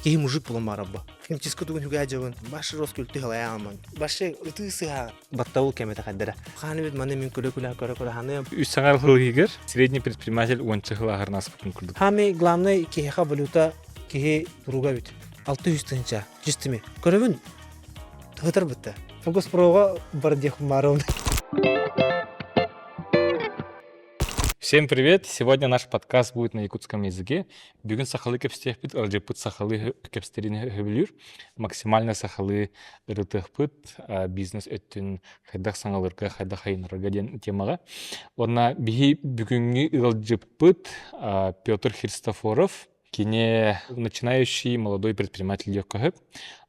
Киһи мужик булан барабба. Химчистка тугун хүгээ дьабын. Башы рос күлтү халаяман. Башы ытыы сыһа баттабыл кэмэтэ хайдара. Хааны бит маны мин күлэ-күлэ көрө-көрө ханыам. Үс саҥар хыл средний предприниматель уонча хыл аһарнаспытын курдук. Хами главный киһиэхэ валюта киһи туруга бит. 600 тыһынча. Чистими. Көрөбүн. Тыһытар бытта. Фокус прога бар диэх марым. Всем привет! Сегодня наш подкаст будет на якутском языке. Бүгүн сахалыы кэпсэтиэхпит, ыалдьыппыт сахалыы кэпсэтэрин сөбүлүүр. Максимально сахалыы ырытыахпыт, бизнес өттүн хайдах саҥалыырга, хайдах айынарга диэн темаҕа. Уонна биһи бүгүҥҥү ыалдьыппыт Петр Христофоров, Кини начинающий молодой предприниматель диэххэ сөп.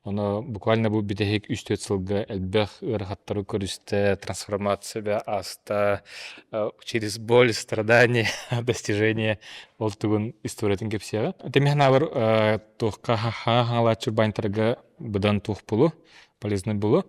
Ону буквально бу бүтэһик үс-түөрт сылга элбэх ыарахаттары көрүстэ, трансформация ааста, через боль, страдания, достижение ол тугун историятын кэпсиэҕэ. Тэмиһ анаабар туохха хаҥа хаҥалааччы урбаанньыттарга быдан туох булу, полезный булу,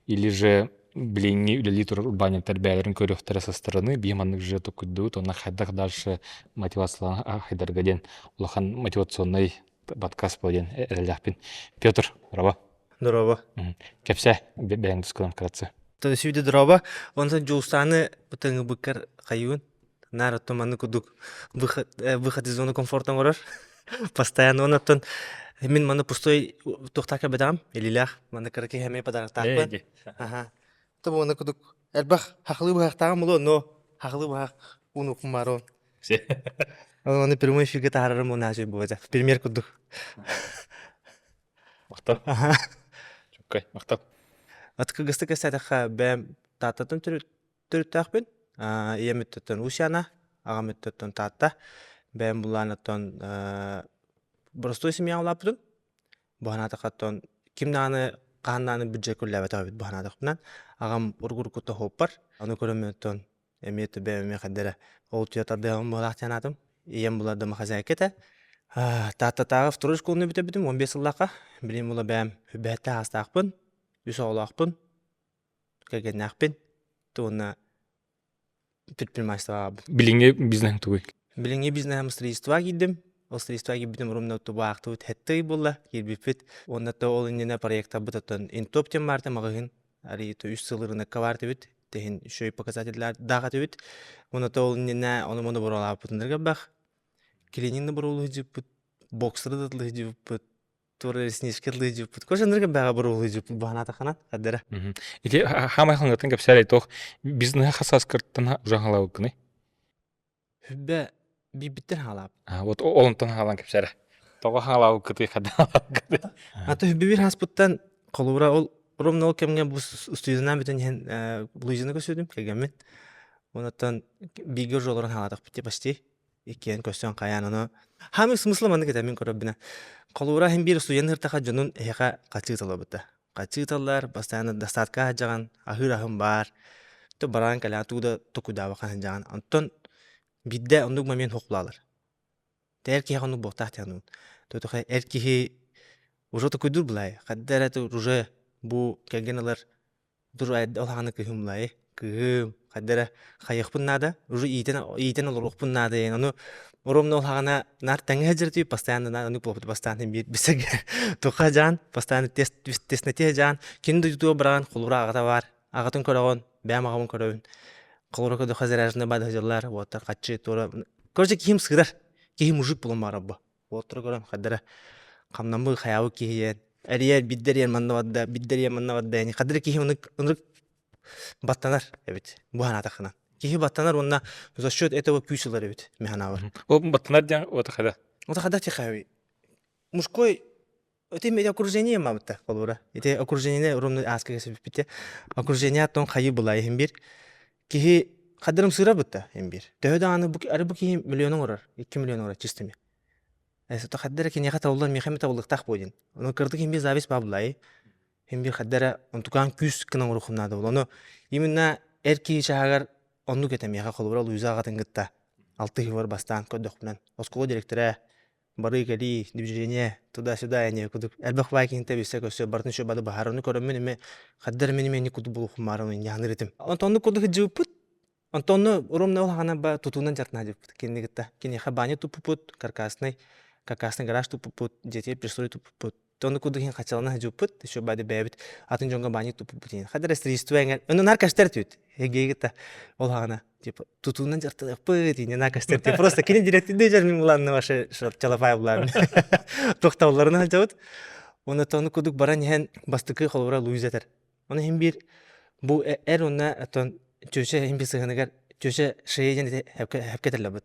или же билиҥҥи үлэлии турар урбаанньыттар бэйэлэрин көрүөхтэрэ со стороны биир маннык же токуйдуут уонна хайдах дальше мотивациялаан хайдарга диэн улахан мотивационнай подкаст буолуо диэн эрэллээхпин. Петр, дороба. Дороба. Кэпсээ бэйэҥ тускунан вкратце. Сүүдэ дороба. Онтон Дьулустааны бытыҥы хайыын. Наар оттон маннык курдук выход, выход из зоны комфорта оҥорор. Постоянно он оттон мин манна пустой туохтаах кэлбэтэҕим илиилээх манна кыра киһи эмиэ подароктаахпын. Аха. То буона кудук элбэх хахылыы быһахтааҕым буолуо, но хахылыы быһах уунукум баар Оны прямой эфирге таһаарарым унаачый буолуо Пример курдук. Махтал. Чуккай, махтал. От кыргызты кэстэтэххэ бэйэм Тааттатын төрүттээхпин. Ийэм өттүттэн Усяна, аҕам өттүттэн Таатта. Бэйэм булаан оттон боростуой семьяҕа улааппытым. Бу санаатахха ким даҕаны хаһан даҕаны бюджет үллээбэтэх эбит бу санаатахпынан. Аҕам уруккутта хооппар. Ону көрөммүн оттон эмиэ бэйэм эмиэ хайда эрэ ол туйа тардыһабын быһалаах диэн аатым. Ийэм була домохозяйка этэ. Тааттатааҕы второй школаны бүтэрбитим 15 сыллаахха. Билигин була бэйэм бэһэттээх аастаахпын, үс оҕолоохпун, кэргэннээхпин уонна предпринимательствоҕа Билиҥҥи бизнеһиҥ тугуй? Билиҥҥи бизнеһым строительствоҕа киирдим. Ол строительствоҕа киирбитим урумна тубаахтыбыт хэттэ ый буолла киирбиппит. Уонна то ол иннинэ проектарбыт оттон Интоп диэн баарта маҕаһыын арыйыта үс сыл ырынакка баар этибит. Тэһин үчүгэй показателлардаах этибит. Уонна то ол иннинэ ону-маны боруолаабыппытын бах. Клининг да боруолуһдьыппыт, боксеры да тылыһдьыппыт, туора ресничка лыдьыппыт. Кожанырга бэҕэ боруолуһдьыппыт баһанаатахана хаддара. Ити хаамай хаҥыттан кэпсээрэй туох бизнеһи хасааскыртан уже хаалаабыккыный? Хүббэ биирбиттэн хаалаап. Вот ол онтон хаалан кэпсээрэ. Тоҕо хаалаабыккытый хадда хаалаабыккытый? Аты хүббэ биир хааспыттан холобура ол ровно ол кэмҥэ бу студиянаан бүтэн иһэн Луизаны көрсүдүм кэргэммин. Онуттан бииргэ уже олорон хаалаатахпыт почти. Иккиэн көрсөн хайаан ону хаамыы смысла маннык этэ мин көрөрбүнэ. Холобура иһин биир студент ыртаха дьонун эһиэхэ хачыы талабыта. Хачыы таллар, постоянно достатка сылдьаҕын, аһыыр аһым баар. То бараан кэлээн тугу да токуйдаабакка сылдьаҕын. Онтон биирдэ оннук момент хохлаалар. Тэ эр киһиэхэ оннук буолтаах диэн Тотоха эр киһи уже токуйдуур булай. Хадда эрэ уже бу кэргэн ылар Ол хааны кыыһым булаайы кыыһым хайда эрэ хайыахпын наада уже иитэн иитэн олоруохпун наада диэн ону ровно ол хаҕана наар тэҥҥэ сылдьар этибит постоянно наар оннук буолбут постоянно биир бисэгэ туха дьаан постоянно тест тестнэтиэ дьаан кини дойдутугар быраҕан холура аҕата баар аҕатын көрөҕүн бэйэм аҕабын көрөбүн холура көрдөххө заряженный баада сылдьаллар уоттар хаччы туора короче киһим сыырар киһи мужик буолан баара бу Уолаттары көрөн хайдара хамнаммыт хайаабыт киһи диэн эрийэр биирдэ эрийэр манна барда биирдэ эрийэр манна барда ини хадыр киһи оннук ынырык баттанар эбит бу санаатаххына киһи баттанар уонна за счет этого күүс ылар эбит мин санаабар Ол баттанар диэн вот хайда? Вот хайда тихави мужской ити медиа окружение мабытта холобура ити окружениене ровно ааска кэсиппите окружение аттон хайы була иһин бир киһи хадырым сыра бытта иһин бир төһө даҕаны бу ары бу киһи миллион оҥорор 2 миллион оҥорор чистыми это хаддара киниэхэ табыллан миэхэ эмэ табыллыктаах буо диэн ону кырдык иһин бир зависть баа булаайы иһин бир хаддара онтукаан күүс гына оҥоруоххун наада буол ону именно эр киһи чааһыгар оннук этэ миэхэ холобура Луиза аҕатын кытта алтыһыыбар бастаан көрдөхпүнэн оскуола директора барыы-кэлии, движение, туда-сюда эниэ кудук элбэх баай киһинтэ билсэ-көрсө барытын үчүгэй бады баһаарыны көрөммүн эмэ хаддар мин эмиэ кудук булуохпун баарым инньааныр этим. Онтон кудук сылдьыбыппыт. Онтон ровно ол хаҕана ба тутуунан дьарытына сылдьыбыппыт кинини кытта. Киниэхэ баня туппуппут, каркасный. Каркасный гараж туппуппут, дьиэтигэр пристрой туппуппут. Ону курдук иһин хачалана сылдьыбыппыт, еще бады бэйэбит атын дьоҥҥо баанньык туппуппут иһин. Хадара строительство эҥэр, ону наар көстөр этибит. Эгиэгит ол хаҕана типа тутуунан дьарыктаныахпыт, инньэ наар көстөр этибит. Просто кини директирдии дьон мин булаанна ваше чалапай булаан. Туохтабылларынан сылдьабыт. Уонна ону курдук баран иһэн бастакы холобура Луиза этэр. Ону иһин биир бу эр уонна оттон чүөчэ иһин биир сыһыаныгар чүөчэ шея диэн ити хэпкэ этэллэр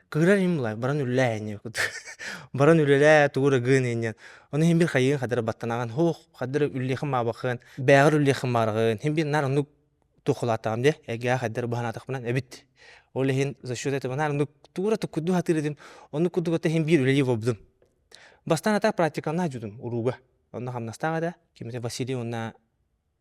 Кыырар иһин булай баран үлэлээ инньэ баран үлэлээ тугу эрэ гын инньэ ону иһин биир хайыгын хадара баттанаҕын хуох хадара үллиэхин маабаххын бээҕэр үллиэхин маарҕын иһин биир наар оннук туохулааттаҕым дии эгэ хайдары быһанаатахпынан эбит ол иһин за счет этого наар оннук тугу эрэ туккуйдуу сатыыр этим оннук курдук это иһин биир үлэлии буолбутум бастаан ата практикалана сылдьыбытым урууга Онно хамнастаах этэ. Кимитэ Василий уонна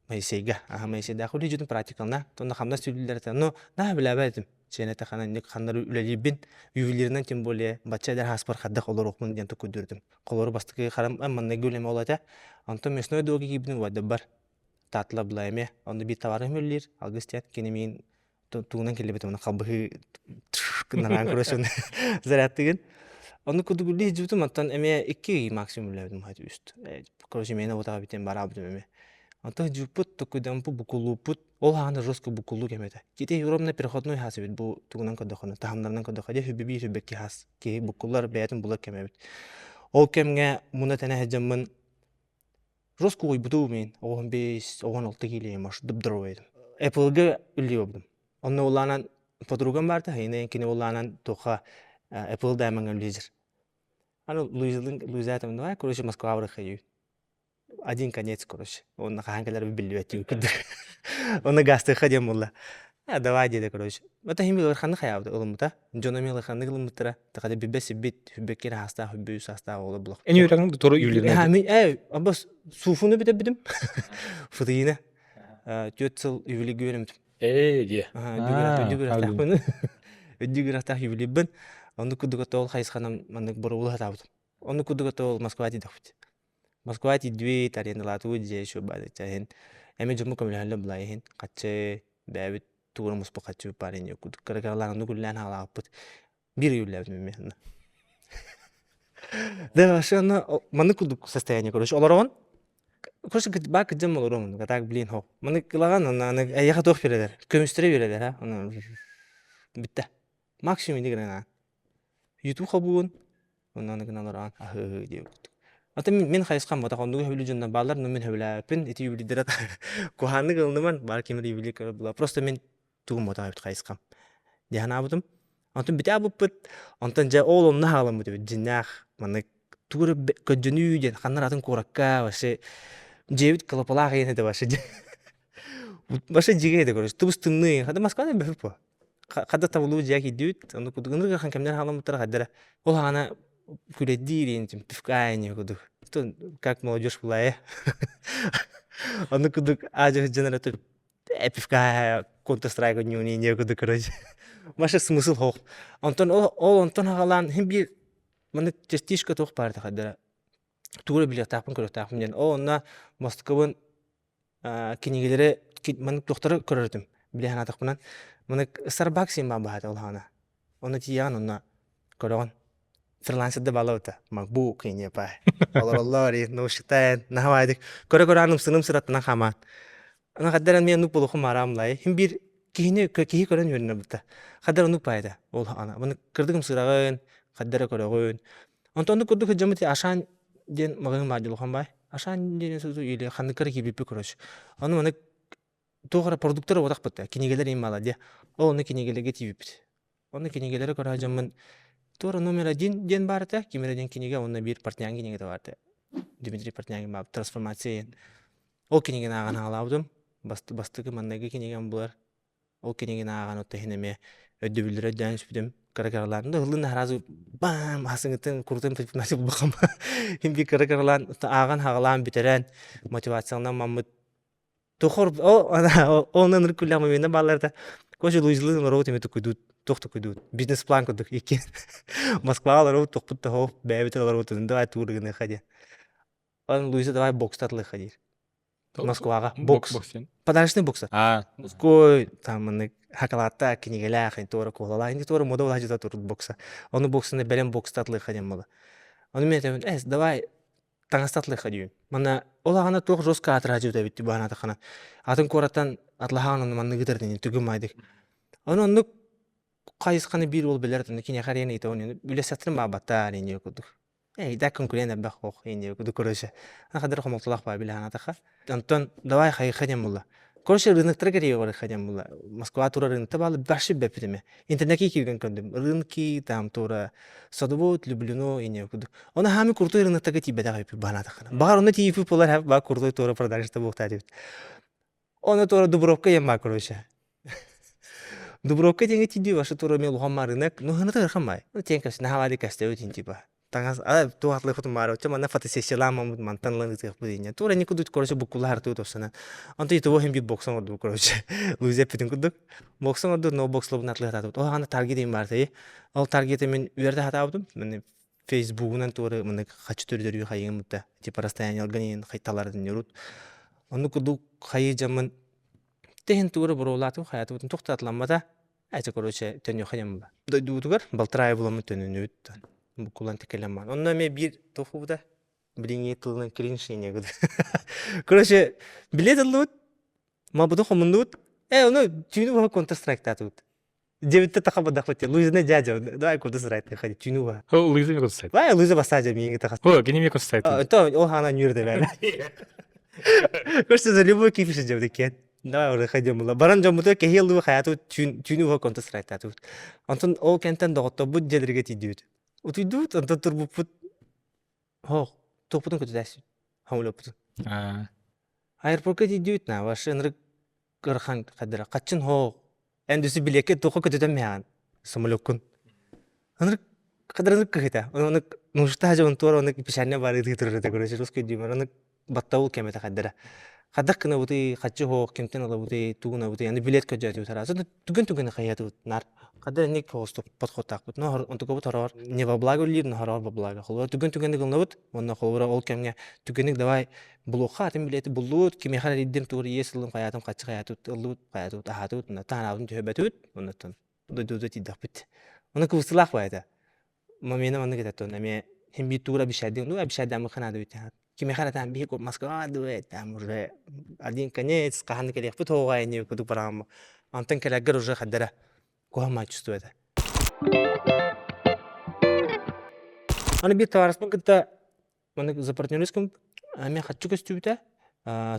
Моисейга. Аха Моисейдаах үлэлиирдим практикална. Онно хамнас төлүүллэр этэ. Но наһаа билээбэт этим. Чиэнэ ханан инник ханнары үлэлиирбин, ювелирынан тем более бачча эдэр ааспар хайдах олоруохпун диэн туккуйдур этим. Холору бастакы харам маннайгы үлэм ол этэ. Онтон мясной дороги киирбитим убайдарбар Таатла была эмиэ. Онно биир товарым үлэлиир, Алгыс диэн. Кини миин тугунан кэллибит уонна халбыһыы гынараан көрөсүн зарядтыгын. Ону курдук үллэ сылдьыбытым, оттон эмиэ икки ый максимум үлэлээбитим хат үст. Короче, миэнэ утаҕа бүтэн бараабытым эмиэ. Онтон сылдьыбыппыт, токуйдаммыппыт, букуллууппут. Ол хаана жестко букуллуу кэмэ этэ. Кити ровно переходной хаас эбит бу тугунан көрдөххүнэ, таһымнарынан көрдөххө дьэ сүбэ биир сүбэкки хаас киһи буккуллар бэйэтин булар кэмэ эбит. Ол кэмҥэ муна тэнэ сылдьаммын Жестко уойбутум мин оҕом бес, оҕон алта киилэйим, может, дып-здоровый этим. Apple-га үллүү болдум. Онно улаанан подругам баарта, хайына кини улаанан туха Apple Diamond үллизер. Аны Луизалын Луиза этим, давай, короче, Москва барыхайы. Один конец, короче. Онно хаһан кэлэр биллибэт курдук. Онно гастыха диэн буолла. А, давай диэдэ, короче. Это хим ыарханны хаябыт ылыммыта. Дьоно эмиэ ыарханнык ылыммыттара. Тахада билбэт сиббит, хүббэккэ эрэ хаастаах, хүббэ үс саастаах оҕолор булах. Эн үөрэҕиҥ тура ювелирнай Мин ээ, абас сууфуну бүтэрбитим. Фытыйына. Түөрт сыл ювелиргэ үөрэммитим. Ээ, диэ. Үрдүк үөрэхтээхпин. Үрдүк үөрэхтээх ювелирбин. Оннук курдук ол хайысханан маннык боруобулу сатаабытым. Оннук курдук ол Москва тиийдэхпит. Москва тиийдибит, арендалаатыбыт дьиэ еще баадачча иһин. Эми дьоммут көмөлөһөллөр була иһин. Хаччы бэйэбит тугура муспут хаччы парень курдук кыра-кыралаан оннук үлэлээн хаалаабыппыт. Биир ый үлэлээбитим эмиэ онно. Да вообще онно маннык курдук состояние короче олороҕун короче баа кыдьам олоруом оннук а так блин хоп маннык ылаҕан онно аны эйиэхэ туох биэрэлэр көмүстэрэ биэрэлэр а онно бүттэ максимум ини гынан ютуб хобуун онно аны гынан олороон аһыы диэбит курдук Ата мин, мин хайысхам ботах оннугу хөбүлүү дьоннор бааллар, но мин хөбүлээбэппин ити юбилейдара куһааннык ылыныман баар ким эрэ юбилей көрөр була просто мин тугум ботах эбит хайысхам дии санаабытым. Онтон бүтэ абыппыт, онтон дьэ ол онно хаалыммыт эбит дьиннээх маннык тугу эрэ көрдөнүү диэн ханна атын куоракка вообще дьиэбит клопалаах иэн этэ вообще вообще дьигэ этэ короче тубус тымныы хада Москвада бөһүп по хада табылуу дьиэ киирдибит ону курдук ынырык ахан кэмнэр халаммыттара хаддара ол хаана күлэддиир иэн пивка ини курдук как молодежь была э ону курдук аадьа сылдьан эрэ пивка Counter Strike ойнууну не курдук короче Маша смысл хоох онтон ол онтон хагалаан хин биир маннык частичка туох баар тахадара тугу эрэ билиэхтаахпын көрүөхтаахпын диэн ол онно Москвабын кинигэлэри маннык туохтары көрөр этим билэ санаатахпынан маннык Starbucks диэн баар баһаата ол хаана онно тиийэҕин онно көрөҕүн фрилансерда баалабыта MacBook не пай олороллор и наушниктаан наһаа көрө-көрө аным сыным сыраттынан хаамаан ана хаддар мен оннук болохум мараам лай хим биир киһини киһи көрөн үөрэнэр бутта хаддар оннук паайда ол ана маны кырдыгым сыраҕын хаддара көрөҕүн онтон оннук курдук дьоммут Ашан диэн маҕаһыын баар дьулухан баай Ашан диэн суту или ханныккара киирбиппит короче ону маны туох эрэ продуктары уотахпыт кинигэлэр им мала диэ ол ону кинигэлэргэ тиийбиппит Онно кинигэлэри көрө дьоммун туора номер один диэн баар этэ, ким эрэ диэн кинигэ уонна биир Портнягин кинигэтэ баар этэ. Дмитрий Портнягин баабыт «Трансформация» диэн. Ол кинигэни ааҕан хаалаабытым. Бастакы манныгы кинигэм булар. Ол кинигэни ааҕан оттон иһин эмиэ өйдөбүллэри өйдөөн түспүтүм. Кыра-кыралаан да ыллын сразу бам хасыҥыттан крутым булбахам. Иһин биир кыра-кыралаан ааҕан хаҕалаан бүтэрэн мотивацияланан маммыт Тухор о онон ынырык күллэх момента бааллар Короче, Луизлыын олоробут эми тукуйдуут, туох тукуйдуут. Бизнес-план курдук икки. Москваҕа олоробут, тухпут тоһоҕо, бэйэбит олоробут, давай туурыгыныаха диэн. Он Луиза давай бокста атылыаха диир. Москваҕа бокс. Подарочный бокса. Мужской, там маннык хакалаатта кинигэлээх, туора куолалаах, инди туора мода улаһа турут бокса. Ону боксаны бэлэм бокста атылыаха диэн буола. Ону мен этэбин, эс, давай таҥастатлыхха диибин. Манна ол аҕана туох жестко аатырааччыбыт эбит баһанаатаххына. Атын куораттан атлаһаан онно маннык ыытар дэнин түгүм маайдык. Ону оннук хайысханы биир уол билэр онно киниэхэ эрийэн ыйытабын үлэ сатырым баабаттаа диэн курдук. Э, да конкурент элбэх ох инде курдук короче. Хадыр хомолтолоох баа билэ ханаатахха. Онтон давай хайыха диэн булла. Короче, рыноктара кэрийэ барыха диэн булла. Москва тура рынокта баалы баши бэппитиме. Интернетке киирген көрдүм. Рынки там тура садовод люблено ине курдук. Оны хами крутой рыноктага тиийбэтэх эпи баанатаххына. Баҕар онно тиийиппит буолар ба крутой тура продажата буохтаа диэбит. Оны тура Дубровка ем баа короче. Дубровка диэҥэ тиийдии вообще тура мен улахан рынок, ну хана тыырхан бай. Ну тиэн көс наһаа кэстэбит типа. Таҥас туох атлыхытын баар оччо манна фотосессиялааммыт мантан ылан ыытыахпыт инньэ. Тура никуда короче буккулаһар туут топсана. Онто итого хим бит боксон ордук короче. Луиза эппитин курдук. Боксон ордук но бокслобун атлыхатаатыбыт. Ол хана таргет им бар тайы. Ол таргеты мен үөрдэ хатаабытым. Мен фейсбугунан туора маны хачы төрдөрүү хайыгым бутта. Типа расстояние органин хайталарын нерут. Онну курдук хайы жамын Тэһин тугура буруолаатым хайатыбытын туохтаатыламмата. Эти короче төнүөхэ диэн була. Дойдубутугар балтараа буламмыт төнүнүбүт буккулан тикэлэн баан. Онно эмиэ биир туох билиҥҥи тылынан кринж диэн Короче, билет ыллыбыт, малбытын хомуннубут. Э, ону түүнү быһа Counter Strike-таатыбыт. Дебитте тахабадахпыт. Луиза дядя, давай Counter Strike ходи, түүнү быһа. О, Луиза мне Counter Strike. Давай Луиза бассажа миигин тахас. О, кини мне Counter Strike. То ол хана нүүр бәрі. Короче, за любой кипиш дебит екен. Давай уже ходим була. Баран дьоммутугар кэһии ыллыбыт хайатыбыт түүнү уһа Counter Strike-таатыбыт. Онтон ол кэнтэн доҕотторбут дьиэлэргэ тиийдибит. Утуйдубут, онтон турбуппут Һоох, туохпутун көтүтээсибит, самолеппутун. Аэропортка тиийдибит на вообще ынырык ыарахан хаддара хаччын һоох эн дүсү билиэккэ туохха көтүтэн миэҕин самолеккун. Ынырык хадара ынырык кыһыта. Ону нужда дьон туора ону печальне бар ытыы турар этэ короче русский дюймар аны баттабыл кэмэтэ хаддара. Хадах гынабытый, хаччы һоох, кимтэн ылабытый, тугун ылабытый, аны билет көрдөөтүбүт араас. Түгэн түгэни хайатыбыт нар. Хаддар инник холостук подходтаахпыт. Но онтукабыт хороҕор не во благо үллиир, но хороҕор во благо. Холобура түгэн түгэни гыннабыт, уонна холобура ол кэмҥэ түгэник давай булуохха атын билети буллубут, кимиэхэ эрийдим, тугу иэс ыллым, хайаатым, хаччы хайаатыбыт, ыллыбыт, хайаатыбыт, аһаатыбыт, уонна таһанаабытын түһэрбэтибит, оннуттан дойдубутугар тиийдэхпит. Ону кыбыстыылаах баайта. Момена маннык этэ эмиэ син биир тугу обещайдыҥ, ну обещайдааммыкка наада эбит Кимиэхэ эрэ там биһи Москва дуэ там уже один конец хаһан кэлиэхпит оҕоҕо ини курдук бараҕам. Онтон кэлэргэр уже хаддара куһаҕан чувствую это. Аны биир табаарыспын кытта маннык за партнерским эмиэ хаччы көстүбүтэ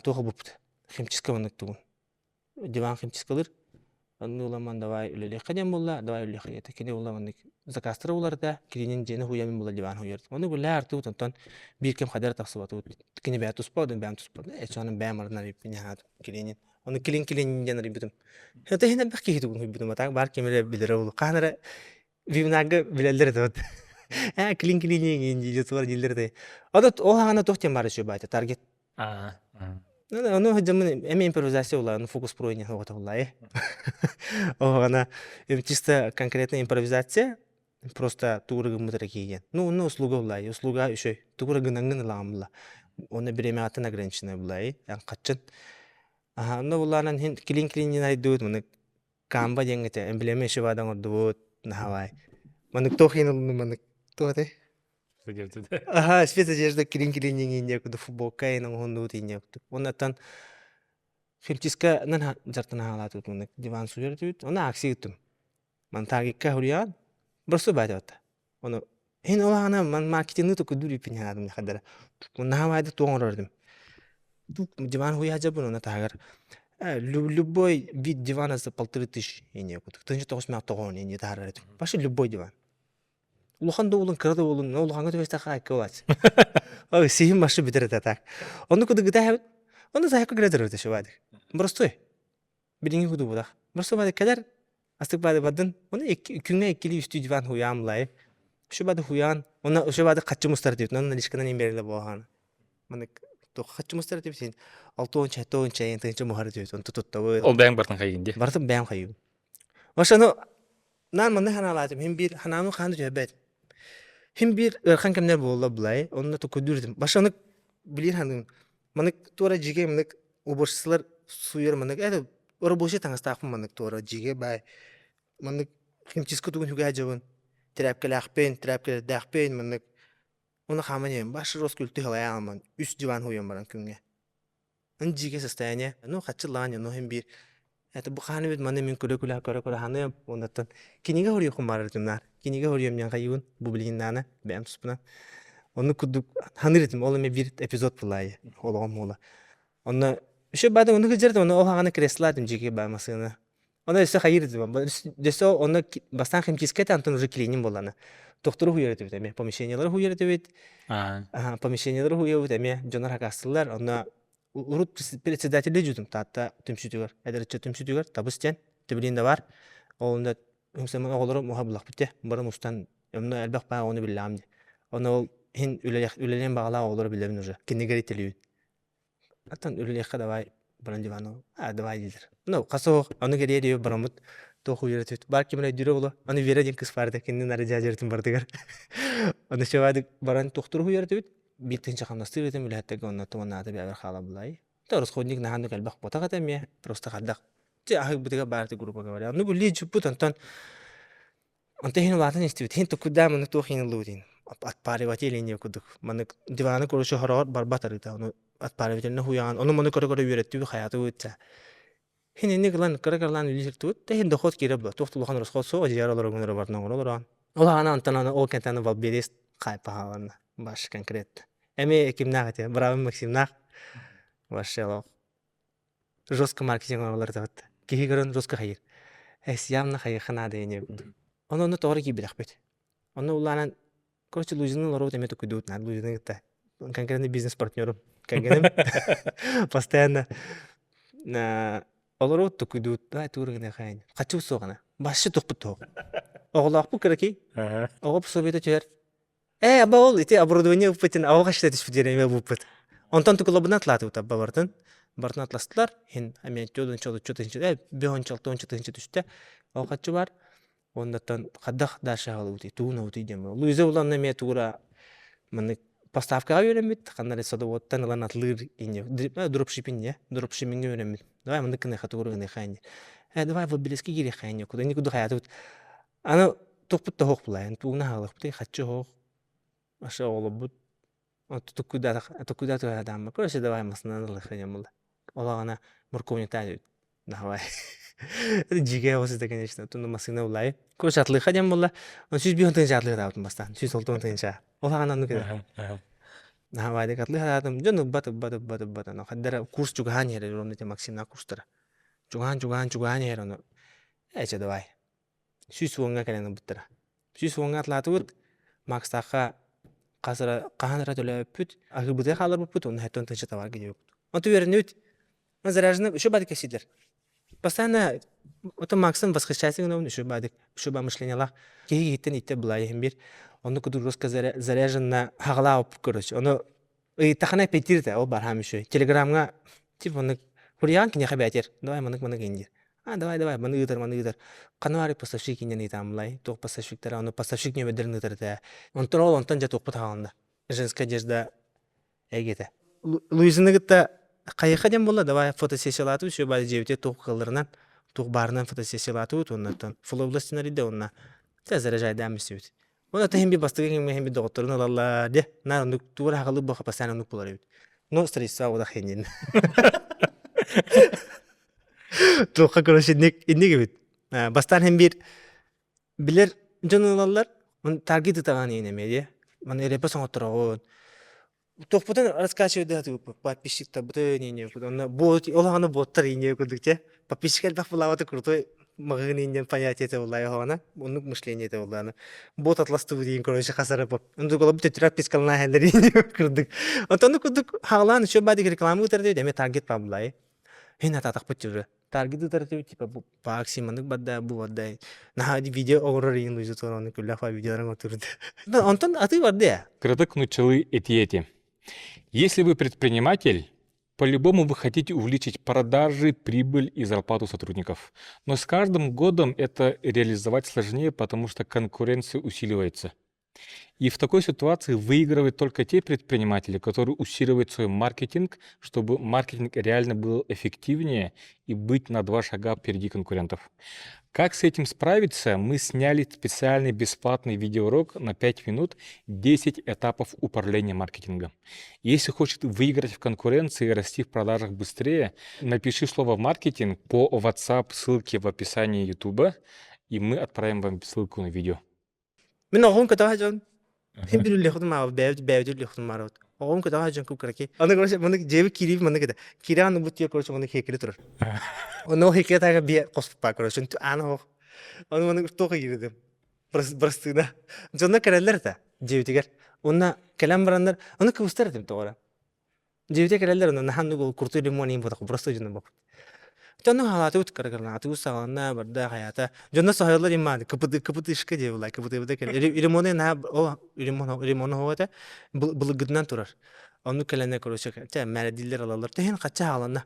туох ылбыппыт химчистка маннык тугун диван химчисткалыыр. Онно ыламман давай үлэлиэххэ диэн буолла, давай үлэлиэххэ диэтэ. Кини буолла маннык заказтары буларда, кининин дьиэни хуйамын була диван хуйар. Ону булла артыбыт онтон биир кэм хадара тахсыбатыбыт. Кини бэйэ туспа, одун бэйэм туспа. Эчоонун бэйэм арынан арыйбын яхаат кининин. Ону килин-килин диэн арыйбытым. Это иһин элбэх киһи тугун хуйбутум. А так бар ким эрэ билэрэ булу. Хаһан эрэ вебинарга билэллэр этэ вот. Э, клин-клин диир дииллэр этэ. Ото ол хаҕана туох диэн баар үчүгэй баайта таргет. Ону дьоммун эмиэ импровизация буолла, фокус про не оҕото э. Оҕана чисто конкретная импровизация, просто тугура гыммыт эрэ киһи диэн. Ну, онно услуга булла, услуга үчүгэй. Тугура гынаҥҥын ылаҕын булла. Онно бириэмэҕиттэн ограниченная булла, эн хаччын. Аха, онно буллаанан хин клин-клин айдыбыт, маны Камба диэҥ этэ, эмблема еще баада оҥордубут, наһавай. Маннык туох иһин ылынным маннык туох этэй? Аха, спецодежда килин-килин иҥиинньэ курдук футболка иһин оҥоһуннубут иинньэ курдук. Уоннаттан химчистканан дьартан хаалаатыбыт маннык диван суруйар этибит. Оны акция ыыттым. Ман таргекка суруйаҕын, просто баайдабатта. Ону иһин ол аҕана ман маркетингы токуйдуур иппин хаадым хадара. Наһаа туох оҥорор этим. Диван хуйа дьабын оны таһыгар любой вид дивана за 1500 ине курдук. Тыһыынча тоҕус мээх тоҕоон ине таһаарар этим. Вообще любой диван. Улахан да буолун, кыра да буолун, улахаҥҥа түбэстэххэ айка буолааччы. Ой, сиһим башы бүтэр этэ так. Онну курдук гытаһабыт. Онну заявка кэлэ турар этэ баадык. Простой. Билиҥҥи курдук буолах. Простой баадык кэлэр, астык баадык бардын. Оны күҥҥэ иккилии үстүү диван хуйаам лай. Үчү баадык хуйаан, онно үчү баадык хаччы мустар диэбит. Онно наличканан имбэрилэ буолахан. Манык хаччы мустар диэбит син 6 7 тыһыынча муһар диэбит. Онту туттабыт. Ол бэйэҥ бартын хайыгын дии. Бартын бэйэм хайыыбын. Ошону Наан манна ханаалаатым. Хин биир ханаамы хаан да түһэрбэт. Хин биир ыарахан кэмнэр буолла булай. Онно токуйдуур этим. Башанык билир ханым. Манык туора дьигэ манык уборщицалар суйар манык это рабочий таҥастаахпын манык туора дьигэ баай. Манык химчистка тугун хүгээ дьабын. Тряпкалаахпын, тряпкалардаахпын манык. Оны хааман иһэн баш жестко үлтү халайааман үс диван хуйан баран күҥҥэ. Ын дьиикэ состояние, ну хаччылаан ну иһин биир это бу хааны бит маны мин күлэ-күлэ көрө-көрө ханыам оннуттан кинигэ хоруйуохум баар этим кинигэ хоруйуом диэн хайыыбын бу билигин даана бэйэм туспунан оннук курдук ханыыр этим ол эмэ биир эпизод булаайы олоҕум уола онно еще баада оннук сылдьар этим онно ол хаҕана кресло этим дьиикэ баа массыына Ону өссө хайыыр этим. Өссө онно бастаан химчистка этэ, онтон уже клинин буоллана. Тохтору хуйар этибит эмиэ. Помещениелары хуйар этибит. Помещениелары хуйабыт эмиэ. Дьоннор хакастылар. Онно урут председателли дьутум Таатта түмсүүтүгэр, эдэр ыччат түмсүүтүгэр табыс диэн түбүлүн да бар. Ол онно оҕолорум уха булахпыт те. Бары мустан онно элбэх баа ону биллэҕим ди. Ону ол иһин үлэлиэн баҕалаах оҕолору билэбин уже. Кинигэри телүүн. Оттон үлэлиэххэ давай баран дивану а давай дииллэр. Ну хас суох ону кэлиэ диэбит бараммыт туох үөрэтибит баар ким эрэ өйдүүрэ буолуо. Аны Вера диэн кыыс баар этэ кинини нары дьаадьарытын барытыгар. Аны чевадык баран туохтур үөрэтибит. Биир тыһыынча хамнастыыр этим үлэһиттэргэ онно туоннаата бэйэбэр хаалабылай. То расходник наһааннык элбэх буотах этэ эмиэ. Просто хардах. Ти аһыырбытыгар баар этэ грубо говоря. Ону били дьуппут онтон Онтон иһин улаатан истибит. Иһин туккуйдаан маннык туох иһин ыллыбыт иһин. Отпариватель иньэ курдук. Маннык диваны короче хороҕор барбат арыыта. Ону отпаривательны хуйаҕан, ону маны көрө-көрө үөрэттибит, хайаатыбыт ча. Иһин инник ылан кыра-кыралаан үлүү сыртыбыт. Иһин доход киирэр була. Туох да улахан расход суох, дьиэҕэр олорогун эрэ барытын оҥоро олороон. Ол аана онтон аны ол кэнтэн балбиэрист хайпаһаланна. Баш конкретно. Эми кимнаах этэ? Бравым Максимнаах. Вообще олох жестко маркетинг оҥороллор этэ Киһи көрөн жестко хайыыр. Эс явно хайыахха наада ини курдук. Ону онно тоҕо эрэ киирбэтэхпит. Онно улаанан короче Лузины олоробут эмиэ тукуйдубут наада Лузины кытта. Конкретно бизнес-партнерум. Кэргэним постоянно олоробут тукуйдубут. Давай тугу гыныахха Хаччыбыт суоҕана. Вообще тухпут туох. Оҕолоохпут кыракый. Оҕо пособиета түһэр. Ээ, аба ол ити оборудование ыппытын аҕа хашта түспүт диэн эмиэ булпут. Онтон тукулабынан атлаатыбыт абба бартын. Бартын атластылар. Хин эмиэ чодунча олуччу тыһынча э бөһөнчө алтонча тыһынча түстэ. Ол хаччы бар. Оннуттан хаддах дальше аҕалыбытый тугун абытый диэн буолла. Луиза уланна эмиэ тугура маннык поставкаҕа үөрэммит, ханна эрэ садоводтан ылан атлыыр инье дропшиппинг не дропшиппиҥҥэ үөрэммит. Давай маннык гыныаха тугура гыныаха инье. Э давай вот билески киириэххэ инье куда никуда хаятыбыт. Аны тухпут да суох булаайын, тугуна хаалыахпытый, хаччы суох, вообще оҕолорбут туккуйдаатах туһадаамма, короче, давай массыынаны ылыахха диэн буолла. Ол аҕана морковниктаан эбит, давай. Дьиикэй оҕус этэ, конечно, оттон массыына булаайы. Короче, атлыахха диэн буолла, 105 тыһыынча атлыахтаабытым бастаан, 160 тыһыынча. Ол аҕана оннук этэ. Наһаа атлыахтаатым, дьон ылбат, ылбат, ылбат, ылбат, аны хаддара курс чугаһаан иһэр, ровно ити Максимнаах курстара. Чугаһаан, чугаһаан, чугаһаан иһэр, ону эчэ давай. 110-ҥа кэлэн ылбыттара. 110-ҥа атлаатыбыт, Макстаахха хас эрэ хаһан эрэ төлөөбүппүт, аһыырбытыгар хаалларбыппыт уонна хэттэн тыһыынча табаарга диэбиппит. Онтон үөрэннибит. Заряженный еще бадык кэсиилэр. Постоянно это Максым восхищается гынабын еще бадык, еще ба мышлениялаах. Киһи киһиттэн иттэ былай иһин биир. Онну кудук жестко заряжен хаҕалаа короче. Ону Ыйыттахына эппиэттиир этэ, ол бараам үчүгэй. Телеграмҥа типа маннык Хулиан киниэхэ бээтиэр, давай маннык маннык индиир. А давай давай маны ыытар маны ыытар. Ханна баарый поставщик иннин ыйытаамылай, туох поставщиктара, ону поставщик нөмердэрин ыытар этэ. Онтон ол онтон дьэ туохпут хаалынна. Женская одежда эйгэтэ. Луизаны кытта хайыха диэн буолла, давай фотосессиялаатыбыт, все баары дьиэбитигэр туох кыалларынан, туох баарынан фотосессиялаатыбыт уонна флобластин арыйда уонна заряжайдаан бүстүбүт. Уонна иһин би бастакы кэмҥэ иһин би доҕотторун ылаллар дьэ наар оннук тугу эрэ аҕалыы буоха постоянно оннук буолар эбит. Но строительство удах хиннин. Туохха короче инник инник эбит. Бастаан иһин биир билэр дьон ылаллар. Таргет ытаҕан иһин эмиэ дии. Маны репа соҥоттороҕун. Туохпутун раскачивайдыы сатыыбыт подписчиктарбытын иинньэ онно бот ол аҕаны боттар иинньэ курдук чэ подписчик элбэх булаабата крутой маҕаһыын иинньэн понятие этэ буолла оһоҕуна оннук мышление этэ буолла бот атластыбыт иин короче хасара боп оннук олорбут төттүрэ отпискалана иһэллэр иинньэ курдук онтон курдук хаалаан үчүгэй баадык реклама ыытар диэбит эмиэ таргет баабылай Һин атаатахпыт уже таргет ыытар этибит типа бу по акции маннык барда бу барда наһаа видео оҥорор иин луиза ону күллэх видеоларын оҥортуурда онтон атыы барды я Кыратык нуччалыы этии эти. Если вы предприниматель, по-любому вы хотите увеличить продажи, прибыль и зарплату сотрудников. Но с каждым годом это реализовать сложнее, потому что конкуренция усиливается. И в такой ситуации выигрывают только те предприниматели, которые усиливают свой маркетинг, чтобы маркетинг реально был эффективнее и быть на два шага впереди конкурентов. Как с этим справиться, мы сняли специальный бесплатный видеоурок на 5 минут 10 этапов управления маркетингом. Если хочешь выиграть в конкуренции и расти в продажах быстрее, напиши слово «маркетинг» по WhatsApp ссылке в описании YouTube, и мы отправим вам ссылку на видео. Мин оҕом көтөҕө дьон Син бир үллэхтим аабыт бэйэбит бэйэбит үллэхтим аарабыт. Оҕом көтөҕө дьон кукраки. Аны короче маны дьиэбит киириибит маннык этэ. Киирэҕин бу тиэ короче маны хиэкили турар. Ону ол хиэкили таага биэ хоспуппаа короче аан оһох. Ону маны туох киирдим. Бырастыына. Дьонно кэлэллэр этэ дьиэбитигэр. Уонна кэлэн бараннар ону кыбыстар этим тоҕо эрэ. Дьиэбитэ кэлэллэр онно наһаа оннук куртуй лимон иин буотах просто дьоно боппут. Дьоно халаатыбыт кыргырнаатыбыт саҕаланна барда хайаата. Дьоно соһуйаллар имааны кыпыты кыпытышка диэ булай кыпытыбыта кэл лимоны наһаа о лимон лимон оһуота былыргытынан турар. Оннук кэлэннэр короче чэ мээрэдииллэр алаллар. Тэһин хачча хааланна.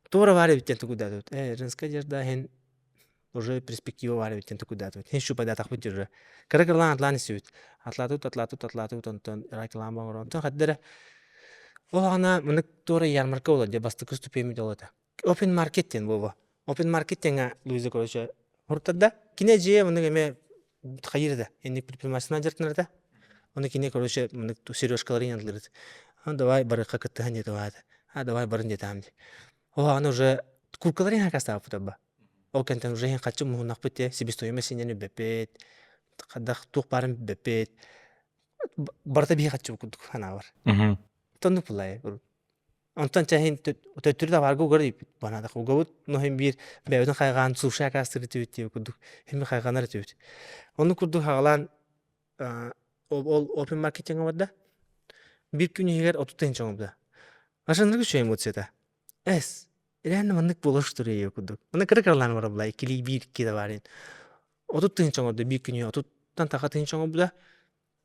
Туора баар эбиттэн тугудаатыбыт. Э женская одежда иһин уже перспектива баар эбит диэн тукудаатыбыт. Хин шупадаатахпыт уже. Кыра кыралаан атлаан истибит. Атлаатыбыт, атлаатыбыт, атлаатыбыт, онтон реклама оҥорон. Онтон хадда эрэ ол аҕана мынык туора ярмарка буолар дьэ бастакы ступеньмит ол этэ. Open market диэн буолуо. Open market диэҥҥэ Луиза короче хуртарда. Кини дьиэ мынык эмэ хайыыр да инник предпринимательствынан дьарыктанар этэ. Ону кини короче мынык сережкаларын янтылырыт. Давай барыахха кыттыһан диэтэ А давай барын диэтаам ди. Ол аҕана уже куркаларын хакастаабыт ба. Ол кэнтэн уже иһин хаччы муһуннахпыт те себестоимость синньэн үрбэппит, хайдах туох баарын билбэппит. Барыта биһи хаччы курдук санаабар. Оннук булай. Онтон чэһин төттөрү табаарга угар диэбит. Банаадах угабыт, но иһин биир бэйэбитин хайҕаан суши акаастыыр этибит диэбит курдук. Иһин хайҕанар этибит. Оннук курдук хаҕалаан ол open маркетиҥҥа барда. Биир күн иһигэр 30 тыһыынча оҥорбута. Ашаныргы үчүгэй эмоцията. Эс, реально маннык буолар что ли курдук. Манна кыра кыралаан барабыла иккилии биир икки да баар 30 тыһыынча оҥордо биир күнү отуттан таха тыһыынча оҥорбута.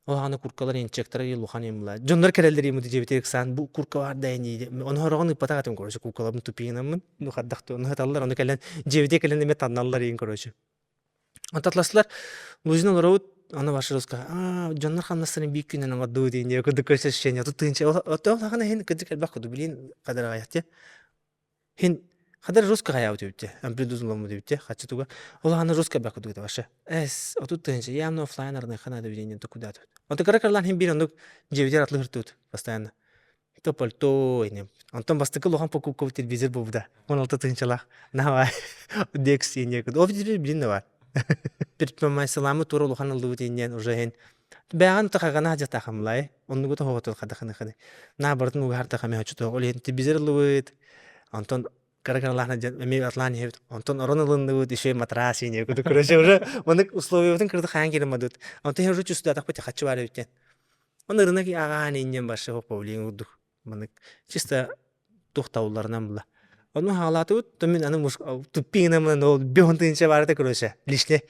Ол аҕаны куркалар инчектара улахан им була. Дьоннор кэлэллэр им дьиэбитигэр ыксаан бу курка бар да ини ону хороҕун ыппатах этим короче куркалабын тупиинаммын ну хардахты ону хаталлар ону кэлэн дьиэбитигэр кэлэн эмэ танналлар иин короче. Онтотласлар Лузин олоробут, аны ваша русская, аа, дьоннор хамнастарын биир күнүнэн оҥордубут диэн курдук көрсө ощущение. Тут тыынча, ол хаҕана иһин кырдьык элбэх курдук, билин хадар те. Хин хадар русская хаябыт үбүтте, амплидузломмут үбүтте, хаччы туга. Ол хаҕана русская элбэх курдук ваша. Эс, отут тыынча, явно оффлайн арныха надо видение тукудатут. Онто кыра кырлан хин биир оннук дьиэбитигэр атлыһыртыбыт постоянно. То пальто ини. Онтон бастакы улахан покупка телевизор буолбута. 16 тыһыынчалаах. Наһаа Декс иньэ. Ол телевизор билин да бар. Предпринимательламы тура улахан ыллыбыт инньэн уже иһин бэҕэн тахагана дьатахамлай. Оннугу тоһоҕотул хадаханыханы. На барытын угаһартахаме хочуту. Ол иһин телевизор ыллыбыт. Онтон кыра кыралаахна дьэн эмиэ атлаан иһэбит. Онтон орон ылынныбыт, еще матрас иньэ курдук короче уже маннык условиябытын кырды хаан киирэн бадыт. Онтон уже чувствуйдатахпыт хаччы бар эбиттен. Оны рынок ааҕаан инньэн барша павлин курдук маннык чисто туохтаулларынан була. Ону хаалаатыбыт, то мин аны туппиҥнаммын ол бион тыынча баарата короче лишне.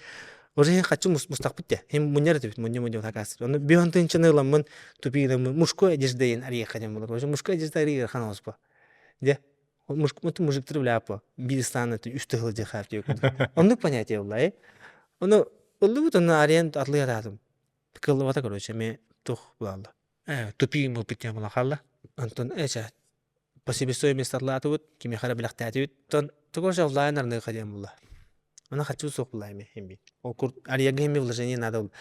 Уже хин хаччы мустахпыт те. Хин мунньар этибит, мунньа мунньа такаас. Ону бион тыынчаны ыламмын тупиҥнаммын мужской одежда диэн арыйыахха диэн буолар. Уже мужской одежда арыйыаххан оҕуспа. Де мужиктар бляпа биир ыстаан үс тыһыл дьахаар диэкут. Оннук понятие була, э. Ону ыллыбыт онно арыйан атлыйатаатым. Кыллыбата короче эмиэ туох буолла тупиим буолбут диэн буолан хаалла. Онтон эчэ по себестоимости атлаатыбыт, кимиэхэ эрэ бэлэхтээтибит. Оттон тугу же онлайн арныыха диэн буолла. Аны хочу суох буолла эми эмби. Ол кур арыйарга эми вложение надо был.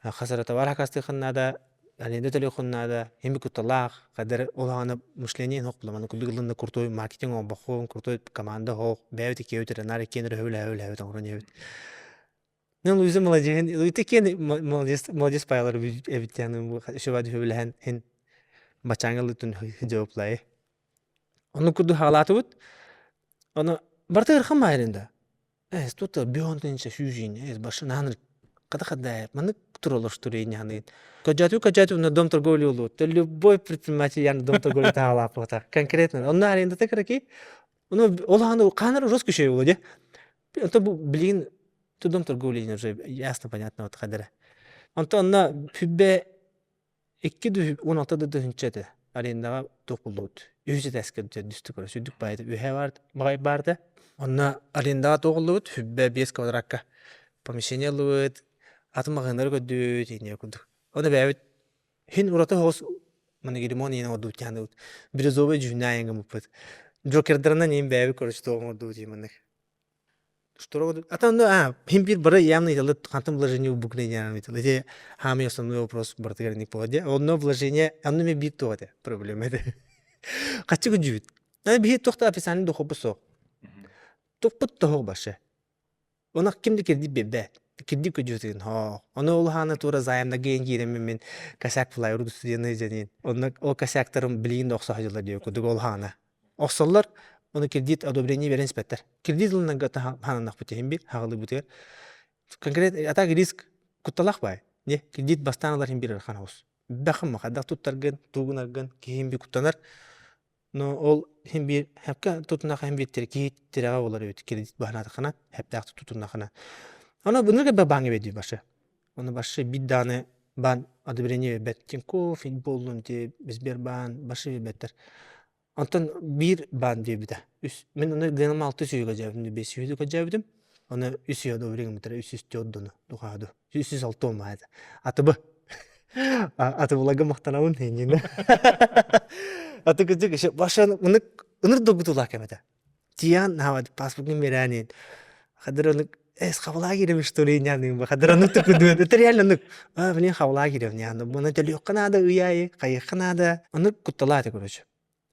Хас эрэ товар хакастыахын наада, аренда төлүөххүн наада, эми кутталаах, хадэр ол аҕаны мышление суох буолла. Маны курдук ылынна крутой маркетинг оҥорбоххун, крутой команда суох, бэйэбит иккиэбит эрэ наар иккиэн эрэ өһүлэһэ өһүлэһэбит оҥорон иһэбит. Ну, Луиза молодец. Луиза киэн молодец, молодец паялар эбит диэн еще баады хин бачаҥа лытын жауаплай. Ону курдук хаалаатыбыт. Ону барыта ырхан маайрында. Эс тут бион тынча сүүжин, эс башын аныр када када маны туролоштур эйни Кожату кожату на дом торговли улу. Любой предприниматель яны дом торговли таалааппата. Конкретно. Онно арендата кыраки. Ону ол аны канар жестко шей улу де. Это бу билигин дом торговли уже ясно понятно вот хадара. Онтон онно хүббэ икки 16 да тыһынча этэ. Арендаҕа туох буллубут. Үһүс этээскэ түстүк көрө сүрдүк баайда үһэ бар баҕай баарда. Онно арендаҕа туох буллубут хүббэ 5 квадракка помещение ыллыбыт, атын маҕаһыыннары көрдүбүт инньэ курдук. Ону бэйэбит хин ураты соҕус маннык ремонт иһин оҥордубут дьаһаныбыт. Бирюзовый дьүһүннээх айаҥҥа мыппыт. Джокердарынан иһин бэйэбит короче туох оҥордубут маннык. Что А там, ну, а, хим бир бары явно италы хантан вложение убукне явно италы. Эти самый основной вопрос бартыгар ник болады. Онно вложение, онно ме бир туох этэ проблема этэ. Хаччы күдьүбүт. Биһи туохта описание духоппут суох. Туппут тоһук башы. Онах ким да кирдип биэрбэт. Кирдип көдьүөтүн хоо. Ону ол хаана тура займна гейн киирэммин мин косяк флайер студенты дьэнин. Онно ол косяктарым билигин да охсо сылдьаллар диye курдук ол хаана. Охсоллор, ону кредит одобрение берен испэттэр. Кредит ылынарга хаананахпыт иһин бир, хаҕылыыбытыгар. Конкретно а так риск кутталах баай. Не, кредит бастаан ылар иһин бир ыарахан оҕус. Бэхим хайдах туттаргын, туугунаргын киһим би куттанар. Но ол иһин биир хэпкэ тутуннаха иһин биир киһи тирэҕэ буолар эбит кредит баһынаатаххына, хэптээх тутуннахына. Аны быныгы ба бааҥҥа биэрдии башы. Оны башы биир даҕаны баан одобрение биэрбэт. Тинькофф буоллун ти Сбербаан башы биэрбэттэр. Онтон биир баан диэбитэ. Үс мин ону гыным алты сүүгэ дьээбитим, бес сүүгэ дьээбитим. Оны үс сүүгэ одобрение гыммыттара, үс сүүс төрт духаду. 306 маата. Атыбы. Атыбылага махтанабын иннинэ. Аты кырдьык еще башан ынык ыныр долгутуулаах кэм этэ. Тиан хаават паспортын берээнин. Хадыр ынык эс хабалаа киирэм что ли няны хадыр ынык тукудуэн. Это реально ынык. А блин хабалаа киирэм няны. Мына төлүөххэ наада ый хайыахха наада. Ынык кутталаа этэ короче.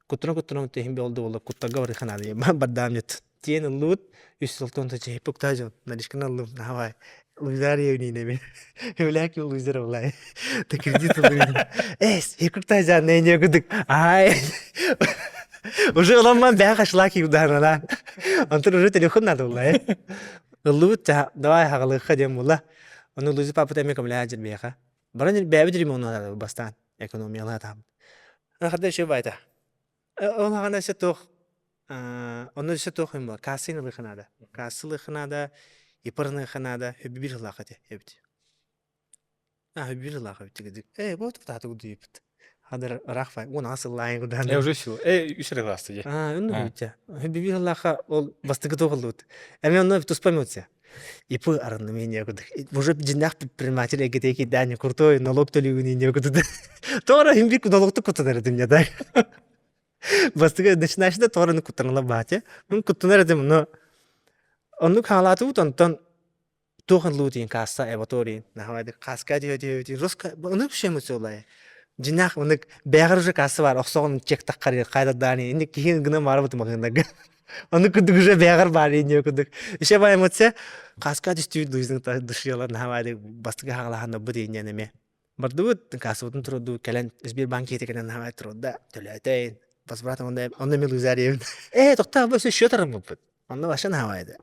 Куттана-куттана иһин буолла буолла кутталга барыахха наада бардаам нет. Тиэн ыллыбыт үс сылтан чэйпик дьон наличканы ыллым давай Луизария үнүүнэми Хүлээк Луизар улай Ты кредит ыллым Эс хикукта жан не кудук ай Уже оламман бэҕэ хашлаки ударана Онтон уже телефон надо улай Ыллыбыт давай хагалыхха диэн була Ону Луиза папа эмиэ көмөлөһө дьирбиэхэ Баран бэйэбит ремонту бастаан экономиялаатаам. Хата еще байта. Ол хаҕана өссө туох онно өссө туох юм була кассыны ылыахха наада. Кассы ылыахха наада, ипырыныахха наада, хөбү бир ылаах этэ эбит. А хөбү бир ылаах эбит дигидик. Э вот таатыгы дуйуппут. Хадыр ыраах фай уон аас ыллаайын кудаан. Э уже сил. Э үс эрэ класста дии. А онно бүтэ. Хөбү бир ылаахха ол бастакы туох ыллыбыт. Эми онно туспа эмоция. ИП арынным курдук. Уже дьиннээх предприниматель эгитэ кидание крутой налог төлүүгүн инне курдук. Тоҕо иһин бир налогтук куттанар этим я так. Бастыгы начинающийда тоҕо куттаныла баате. Мин куттанар этим, но оннук хаалаатыбыт онтон туох ыллуутин касса эваторин нахавайды каска диэ руска ону вообще эмоциолай. Дьиннээх онук бэҕэр уже касса бар охсоҕун чек таххар хайдадаани инник киһи гына барабыт маҕыннарга. Ону курдук уже бэҕэр баар инниэ курдук. Еще баа эмоция каска түстүүт душын душиялар наһаа бастыгы хагалаһан бу диэн эмиэ. Бардыбыт кассабытын турду кэлэн Сбербанк киһитэ кэлэн наһаа турда төлөөтөйн возврат онно онно мен лузариевин. Э токтоо бу счет арыммыппыт. Онно вообще наһаа еді.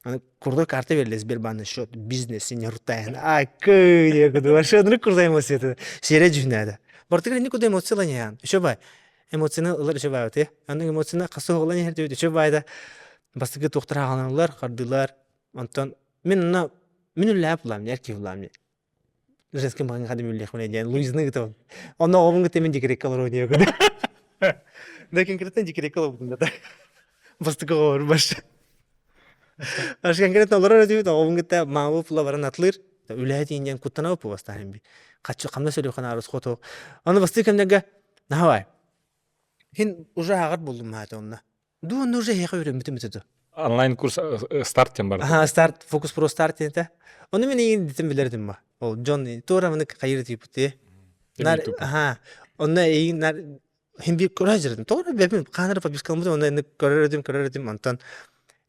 Аны крутой карта бериле Сбербанк счет бизнес сеньор Ай кый вообще онно крутой эмоция Сере жүнәді. Бартыгар никуда эмоциялар не Еще бай эмоцияны ылар үчү баайбыт Аны эмоцияны хасы оҕолон иһэрдибит үчү баайда бастакы туохтар аҕаланаллар хардыылар онтон мин онно мин үллээп булаам эр киһи булаам женский маҕаҥ хадым үллэхпинэ диэн Луизаны ыытабын онно оҕобун кытта мин декреккэ олоруон диэбит да конкретно декреккэ олорбутум да бастакы оҕобор баш Аш конкретно олорор этибит оҕобун кытта маабы пула баран атлыыр үлэһит диэн куттанабыт бу бастаан би хаччы хамнас өлүөххэ наарыс хоту аны бастыы кэмнэргэ Наһавай. Хин уже ааҕар буллум маата онно. Ду онно уже эһиэхэ үөрэммитим этэ ду. Онлайн курс старт диэн барда. Аха, старт, фокус про старт диэн этэ. Ону мин эйигин дитим билэр этим ба. Ол дьон туора маны хайыр тииппит Нар аха, онно эйигин нар хин биир көрө сылдьар Тоҕо бэбин хаанар подпискаламмытым онно инник көрөр этим, көрөр этим онтон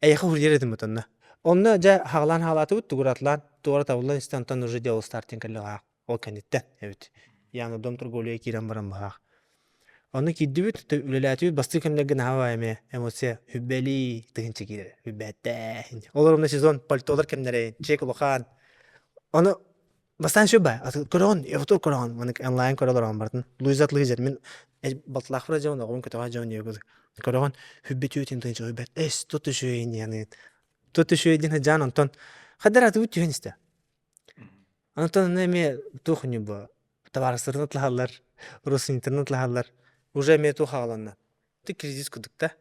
эйиэхэ суруйар этим онно. Онно дьэ хаҕалаан хаалаатыбыт, тугуратлаан, туора табыллан истэн онтон уже дело старт диэн кэллэҕэ Ол кэнниттэн эбит. Яна дом торговляга киирэн баран быһаах. Онно киирдибит, үлэлээтибит, бастыыр кэмнэргэ наһаа эмиэ эмоция хүббэлии тыһынча киирэр. Хүббэттээ. Олор онно сезон пальтолар кэмнэрэ, чек улахан. Ону бастаан сүр бай, көрөҕүн, эвтор көрөҕүн, маны онлайн көрө олороҕун барытын. Луиза Луиза мин балтылаахпар дьон, оҕобун көтөҕө дьон диэбит. Көрөҕүн, хүббэ түүтүн тыһынча хүббэт. Эс, тут үчүгэй диэн. Тут үчүгэй диэн дьаан онтон хаддар атыбыт түһэн истэ. Онтон онно эмиэ туох бу табаарыстарын атлаһаллар, родственниктарын атлаһаллар. Уже эмиэ туох аҕаланна. Ты кризис курдук да.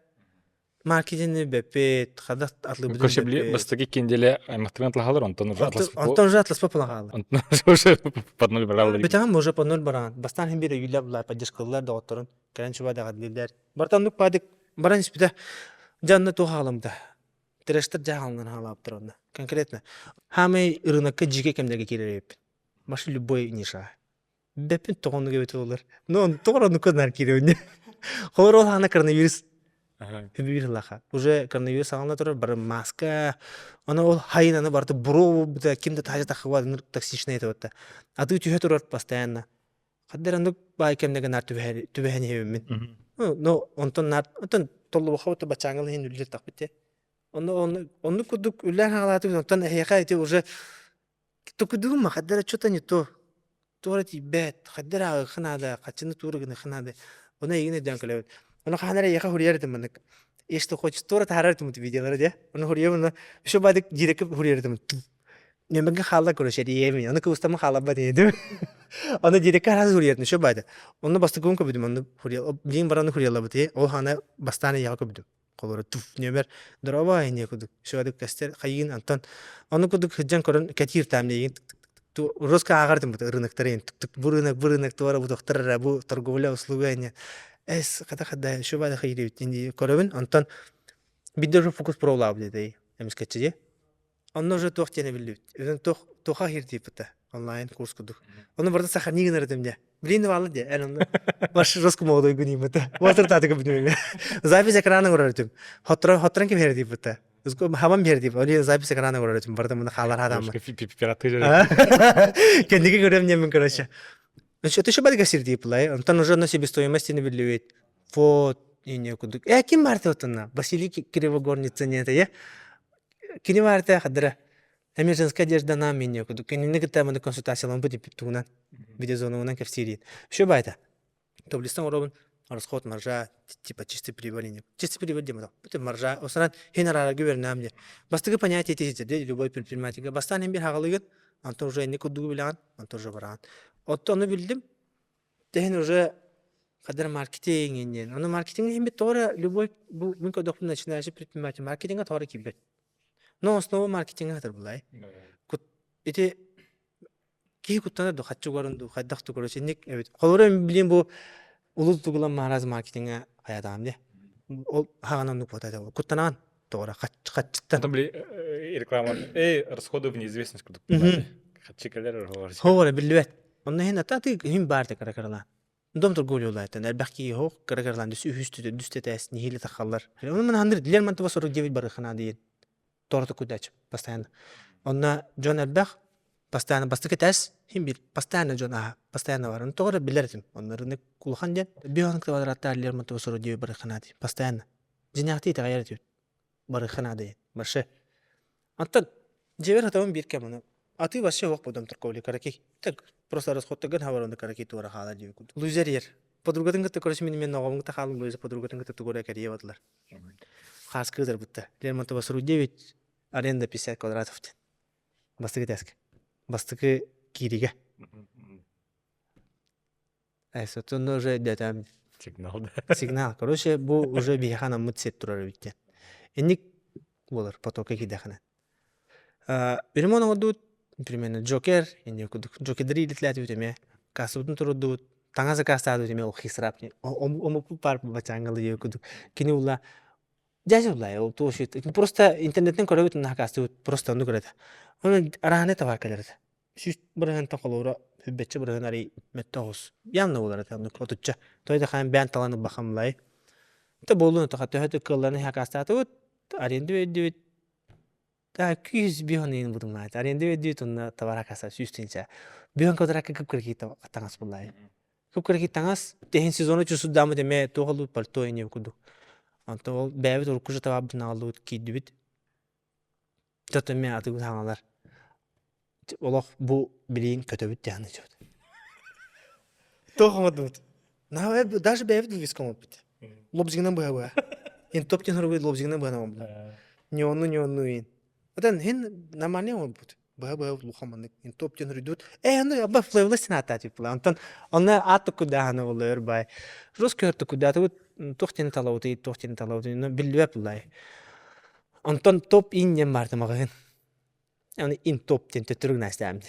Маркетинги бэппит, хадах атлыбытын Короче, били бастакы кинделе аймактарын атлаһалар, онтон уже атлас Онтон уже атласпа буолан хаалар. Онтон уже под ноль баралар. Бүтәҕин уже по ноль бараан. Бастаан хин биир өйүүлэр булар, поддержкалар доҕотторун. Кэлэн чуба даҕадылыылар. Бартан нук падык баран испитэ. Дьэ онно туох аҕаламмыта. Трэштер дьаһалынан хаалаабыттар онно. Конкретно. Хаамай рынокка дьиикэй кэмнэргэ киирэр эбиппин. Маш любой ниша. Бэппин тоҕоннук эбит олор. Ну, тоҕор оннук наар киирэбин. Холор ол хаана коронавирус Үбүр лаха. Уже коронавирус саҕалана турар, бары маска, Аны ол хайын аны барыта буруо буолбута, ким да таһырдьа таххыбат, токсичный это вот. Атыы түһэ турар постоянно. Хаддар оннук баай кэмнэргэ наар түбэһэн иһэбин. Ну, онтон наар, онтон толлубахха бачааҥыл иһин үллэр тахпыт те. Онно оннук курдук үллээн хаалаатыбыт, онтон эһиэхэ ити уже токудугум хаддара что-то не то. Туора тиийбэт, хаддара ааҕыахха наада, хаччыны туура гыныахха наада. Ону эйигин өйдөөн кэлэбин. Ону хаһан эрэ эйиэхэ хуруйар этим маннык. Если хочешь, туора таһаарар этим видеолары дии. Ону хуруйабын, ону еще бадык диирекке хуруйар этим. Нөмерге хаалла короче, эрийэми. Ону кыбыстаммын хаалларбат инедим. Ону диирекке араас хуруйар еще байды. Онно бастакыбын көбүдүм, онну хуруйал. Билигин баран хуруйаллабыт, ол хаана бастаан эйиэхэ көбүдүм. Холоро туф нүөмэр дорообо иньэ кудук шуадык кестер хайыгын антон ону кудук сылдьан көрөн кэтиир таам диигин русска ааҕар бут рыноктары бу рынок бу рынок туора бу тохтор эрэ бу торговля услуга иньэ эс хата хада шуба хайырыбит инди көрөбүн онтон бидде уже фокус проулаабыт этэй эмискеччи дии Онно уже туох диэн эбиллибит. Өзүн туох туоха иһирдииппитэ онлайн курс курдук. Ону барыта сахарныы гынар этим дьэ. Блин баалы дьэ эн онно ваш жестко молодой гынимыта. Уотыр таатыга бүтүмэ. Запись экрана көрөр этим. Хоттуран хоттуран ким иһирдииппитэ. Хамам иһирдиип. Оли запись экрана көрөр этим. Барыта муну хаалар хаадамма. Пираты Кэнники көрөм диэммин короче. Это еще бадыга сирдииплай. Онтон уже на себестоимости не биллибит. Вот не кудук. Э ким бар отонна? Василий Кривогорница не это я. Кини баарта хадара эмиэ женская одежда нам меню кудук кинини кытта маны консультацияланбыт тугунан видеозонугунан кэпсиириин. Все байта. Таблицтан оробун расход маржа типа чистый прибыль чистый прибыль диэн это маржа осанан хин араарга үөрэнэм диэн. Бастакы понятие ити любой предпринимательга бастаан хин бир хагалыгын антон уже энни курдугу билэҕин антон уже бараҕын. Оттон ону билдим Тэһин уже хадыр маркетинг иннин. Ону маркетинг иһин бит тоҕо эрэ любой бу мин көрдөхпүнэ начинающий предприниматель маркетинга тоҕо эрэ киирбэт. Но основа маркетинга хатыр булай. Кут ити киһи куттанар ду хаччы угарын ду хайдах ду короче инник эбит. Холоро билин бу улус тугулан маараз маркетинга хаятаам де. Ол хаҕан оннук буота куттанаан тоҕо эрэ хаччыттан. Потом били реклама эй расходы в неизвестность курдук хаччы кэлэр Хоҕо эрэ биллибэт. Онно иһин ата аты иһин баар да кыра-кыралаан. Дом торговлялаайтан элбэх киһи хоох кыра-кыралаан дүс үһүс дүс тэтээс нэһиилэ тахаллар. Ону ман ханныр Лермонтова 49 барыхана диэн торты кудач постоянно. Онно дьон элбэх постоянно бастакы этээс хим бир постоянно дьон аха постоянно бар. Оны тоҕо эрэ билэр этим. Онно рынок улахан диэн бион квадраттаар Лермонтова 49 барыхана дии постоянно. Дьиҥнээхтии итэҕэйэр этибит. Барыха наада диэн. Вообще. Антон дьиэбэр хатабын биир кэм ону атыы вообще суох буолдум торговля караки. Так просто расходтаргын хабар караки туора хаалар диэбит курдук. Луиза эрийэр. Подругатын кытта короче мин мен оҕобун кытта хаалым Луиза подругатын кытта тугу эрэ кэрийэ бардылар. Хааскы ытырбытта. Лермонтова 49 аренда 50 квадратов диэн. Бастакы этээскэ. Бастакы кииригэ. Сонно уже дэтэ Сигнал да. Сигнал. Короче, бу уже биһиэхэ анаммыт сир турар эбит диэн. Инник буолар потокка киирдэххинэ. Ремонт оҥордубут, примерно Джокер, инник курдук. Джокердары илитлээтибит эмиэ. Кассабытын турурдубут, таҥас заказтаатыбыт эмиэ ол хисрап омукпут баар бачаангалы диэбит курдук. Кини ула дядя улай ол туох просто интернеттэн көрөбүт онно хакаастыбыт просто оннук эрэ этэ. Онон араанай товар кэлэр этэ. 100 бырыһыантан холобура сүүрбэччэ бырыһыан арый мөттө оҕус. Явно буолар этэ оннук отучча. Той да хаан бэйэн талан ылбахам булай. Та буоллун тоха төһө да кыалларын хакаастаатыбыт, аренда бердибит. Та күүс биһон иин будумнаат. Аренда бердибит онно товар хакаса сүүс тыһыынча. Биһон квадракка кып-кыракий таҥас буллай. Кып-кыракий таҥас тэһин сезону чусуддаамыт эмэ туох олуут пальто ине курдук. Онтон ол бэйэбит урукку же табаабытын аҕаллыбыт киирдибит. Тото эмиэ атыгын хаҥалар олох бу билигин көтөбүт диэн саныыбыт. Туох оҥордубут? Даже бэйэбит вывеска оҥорбут. Лобзигынан быһа-быһа. Ин топ диэн суругу лобзигынан быһан оҥорбут. Неонну неонну ин. Отон хин нормальный оҥорбут. Быһа-быһа улахан маннык ин топ диэн суруйдубут. Э аны абба флэвлэ сената типа. Онтон онно аат туккудаахана боллойор бай. Русский туккудаатыбыт туох диэн талабытый, туох диэн талабытый, биллибэт буллай. Онтон топ ин диэн баарта маҕаһыын. Аны ин топ диэн төттөрү гынаастаам.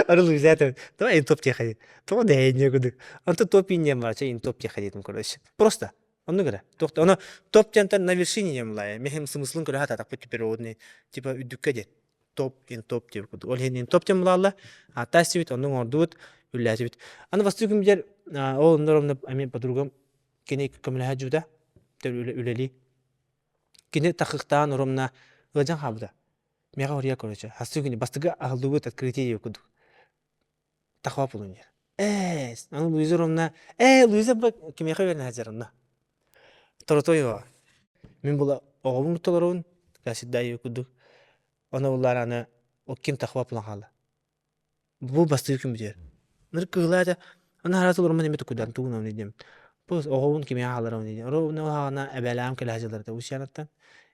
Арылы взято. Давай ин топ диэхэ. Тоҕо дэһэйниэ курдук. Онтон топ ин диэн баар, ин топ диэхэ диэтим короче. Просто. Оннук эрэ. Туох ону топ диэнтэн на вершине диэн булаайа. Мин смыслын көрө сатаатахпыт теперь типа үрдүккэ диэн. Топ in топ диэбит курдук. Ол иһин топ диэн булаалла. Ааттаа истибит, оннук оҥордубут, үллээтибит. Аны бастакы күммүтүгэр ол оннор онно эмиэ подругам кини көмөлөһө дьууда үлэлии. Кини тахыктаан оромна ыалдьан хаалбыта. Миэхэ хоруйа короче. Хастыы күнү бастакы аһыллыбыт открытие диэбит курдук. Тахва булун диэн. Ээ, аны Луиза Ромна, ээ, Луиза кимиэхэ үөрэнэ сылдьар онно? Торотоева. Мин була оҕобун кытта олоробун, всегда курдук. Ону буллар аны ол ким тахва булан хаалла. Бу бастыыр күн бүтэр. Ныр кыыла этэ, аны хараат олоруммун эмиэ тукудан тугун оны диэм. Бу оҕобун кимиэхэ хааларым диэн. Ровно хаана эбээлээм кэлэ сылдьаллар этэ Усянаттан.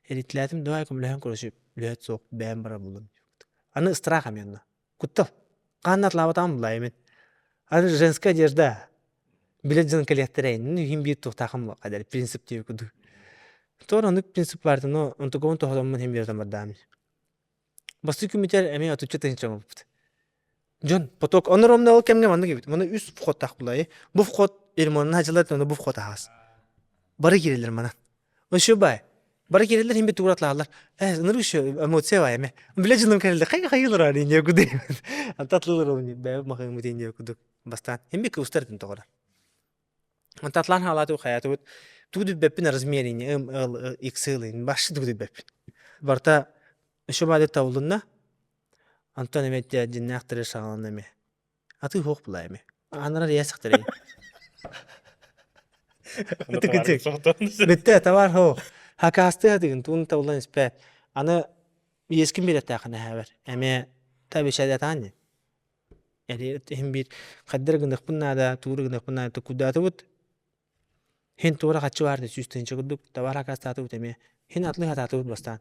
Эритлээтим, давай көмөлөһөн короче, үлэһит суох, бэйэм барар буллум. Аны страх эмиэ онно. Куттал. Хаанна атлаабатаҕым булаайымын. Аны женская одежда. Билэ дьон кэлиэхтэрэ иһин биир туохтаахым кадэр принцип диэби курдук. Туор оннук принцип баар но онтукабын тоһотоммун иһин биэртэн бардаам. Бастакы күммүтэр эмиэ отучча тыһыынча оҥорбуппут. Дьон поток онор омно ол кэмҥэ маннык эбит. Маны үс входтаах булайы. Бу вход ремонтна дьылар онно бу вход аһаас. Бары киирэллэр манан. Еще бай. Бары киирэллэр иһин бит угуратлааллар. Э, ынырык еще эмоция бай эме. Билэ дьоном кэлэллэр. Хайа хайылар ары не куду. Антатлылар ол бэйэ махыҥмыт не кудук. Бастаан. Хим бик устар этин тоҕора. Антатлаан хаалаатыбыт хайаатыбыт тугу билбэппин размерини М Л X Л башы тугу билбэппин. Барта еще баады табылынна. Антон эме дьиннээх тире саҕаланна эме. Атыы суох булаа эми. Анарар ийэ сахтарай. Бүттэ табаар хоо. Хакаастыы хатыгын туун табыллан испэ. Аны иэскин биэрэтээхин эһээбэр. Эмиэ та бишэдэтаан дии. Иһин биир хайдары гыныахпын наада, тууру гыныахпын наада кудаатыбыт Һин туора хаччы баар 100 тыһыынча курдук табаар акаастаатыбыт эмиэ. Һин атлыы хатаатыбыт бастаан.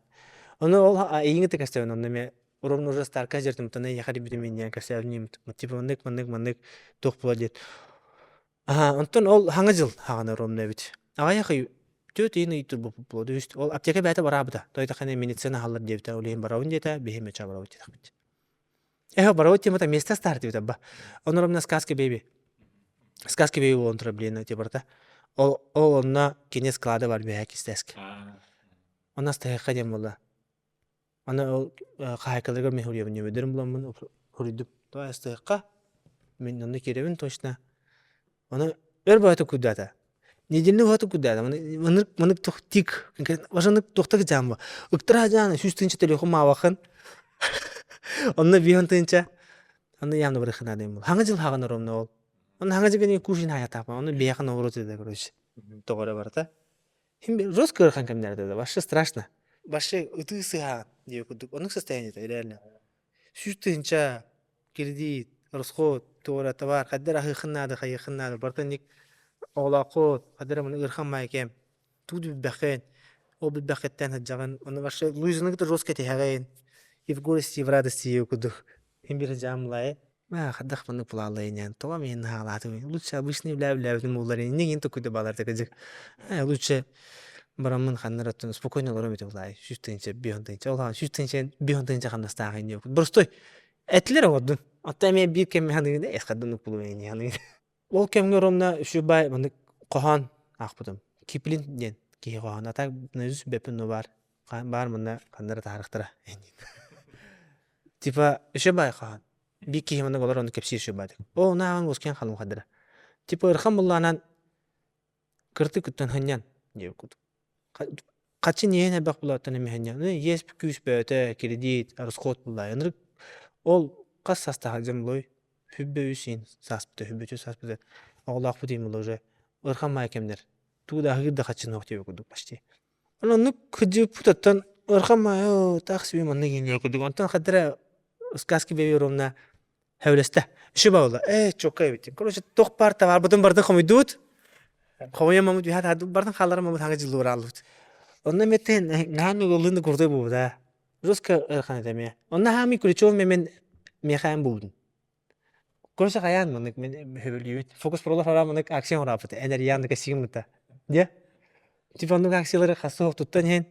Ону ол эйиҥи да кэстэбин онно эмиэ ровно уже старка дьэртимтана эйиэхэ бүтүм инниэн кэсээбин типа маннык маннык маннык туох була диэт. Аха онтон ол хаҥа дьыл хаҕана ровно эбит. Аҕайах ый түөрт ыйын ый турбуппут буолуо. Ол аптека бэйэтэ бараабыта. Тойтахана медицина аһаллар диэбитэ. Ол иһин барабын диэтэ, биһи меча барабыт диэтэхпит. Эхо, барабыт темата место старт диэбит абба. Онор ровно сказка бэйби. Сказки бэйи буолан турар блин барыта. Ол ол онно кини склада бар үөһэ кистээске. Онно астыһыахха диэн буолла. Аны ол хаһаайкаларыгар мин суруйабын ньүмүдэрин буламмын суруйдум. То астыһыахха мин онно киирэбин точно. Ону өр баҕайы куйдаата. Неделяны уһата куйдаата. Маны маны тух тик важаннык туохтак дьаамба. Ыктара дьаана 100 тыһыынча төлүөхүм маабахын. Онно биһон тыһыынча Аны явно барыхына дейм бул. Хаҥа жыл хаҕан ровно ол. Оны хаҥа жыл кушин хаятаапа. Оны бияхан наоборот да короче. Тоҕо барата. Хим жестко ырхан кэмнэрде да вообще страшно. Вообще ытыы сыһаан диye курдук. Оннук состояние реально. 100 тыһыынча кредит, расход, туора товар, хайдар аһыахын наада, хайыахын наада. Барыта ник оҕолооххут, хайдар маны ырхан маайкем. Туу билбэххин, ол билбэххиттэн сылдьаҕын. Оны вообще Луизаны кытта жестко этиһэҕин. И в горести, и в радости курдук. Мин биир дьаамылай хайдах маннык булааллай тоҕо миин наһаалаатым лучше обычный үлээ-үлээбитим буоллар иннигин токуйда баалар кыдьык лучше бараммын ханна эрэ оттон спокойно олором этэ булаай 100 тыһыынча 5 тыһыынча ол 100 тыһыынча 5 тыһыынча хамнастаах ини боростой этилэр оҥордун оттон эмиэ биир кэмҥэ ханыгын эс хаддын укпулум ини ханыгын ол кэмҥэ ровно үчүгэй маннык хоһоон аахпытым Киплинг диэн киһи хоһоон а так наизусть бэппин баар баар манна ханна эрэ таһаарыахтара Типа еще баай хаһан биир киһи маннык олорон ону кэпсиир еще баайдык. Оо нааҕын уоскуйан халым хадара. Типа ырхан буллаанан кыртык күттэн ханньан диэбит курдук. Хаччы ниэһин элбэх булааттан эмиэ ханньан. Иэс күүс бөөтө, кредит, расход буллаай. Ынырык ол хас саастаах дьон булуой? Хүббэ үс иин сааспыта, хүббэ үс сааспыта. Оҕолоохпут иин була уже ырхан маай кэмнэр. Тугу да аһыыр да хаччын суох диэбит курдук почти. Оннук кырдьыыппыт оттон ыарахан маайы таах сибии маннык иҥиэ курдук. Онтон хадара сказки бэйи ровно хэвлэстэ. Еще баала ээ чокка эбит. Короче туох баар табаарбытын барытын хомуйдубут. Хомуйан мамыт үһэ бартын хаалларан мамыт хаҥа дьыллы барааллыбыт. Онно эмиэ наһаа ыллыны курдук буолбута. Жестко ыарахан этэ эмиэ. Онно хаамый ключевой мен миэхэ булдум. Короче хайаан маннык мин сөбүлүүбүн. Фокус пролар хараа маннык акция оҥорааппыт. Энергияны кэсиим гыта. Дьэ. Типа оннук акциялары хасса суох туттан иһэн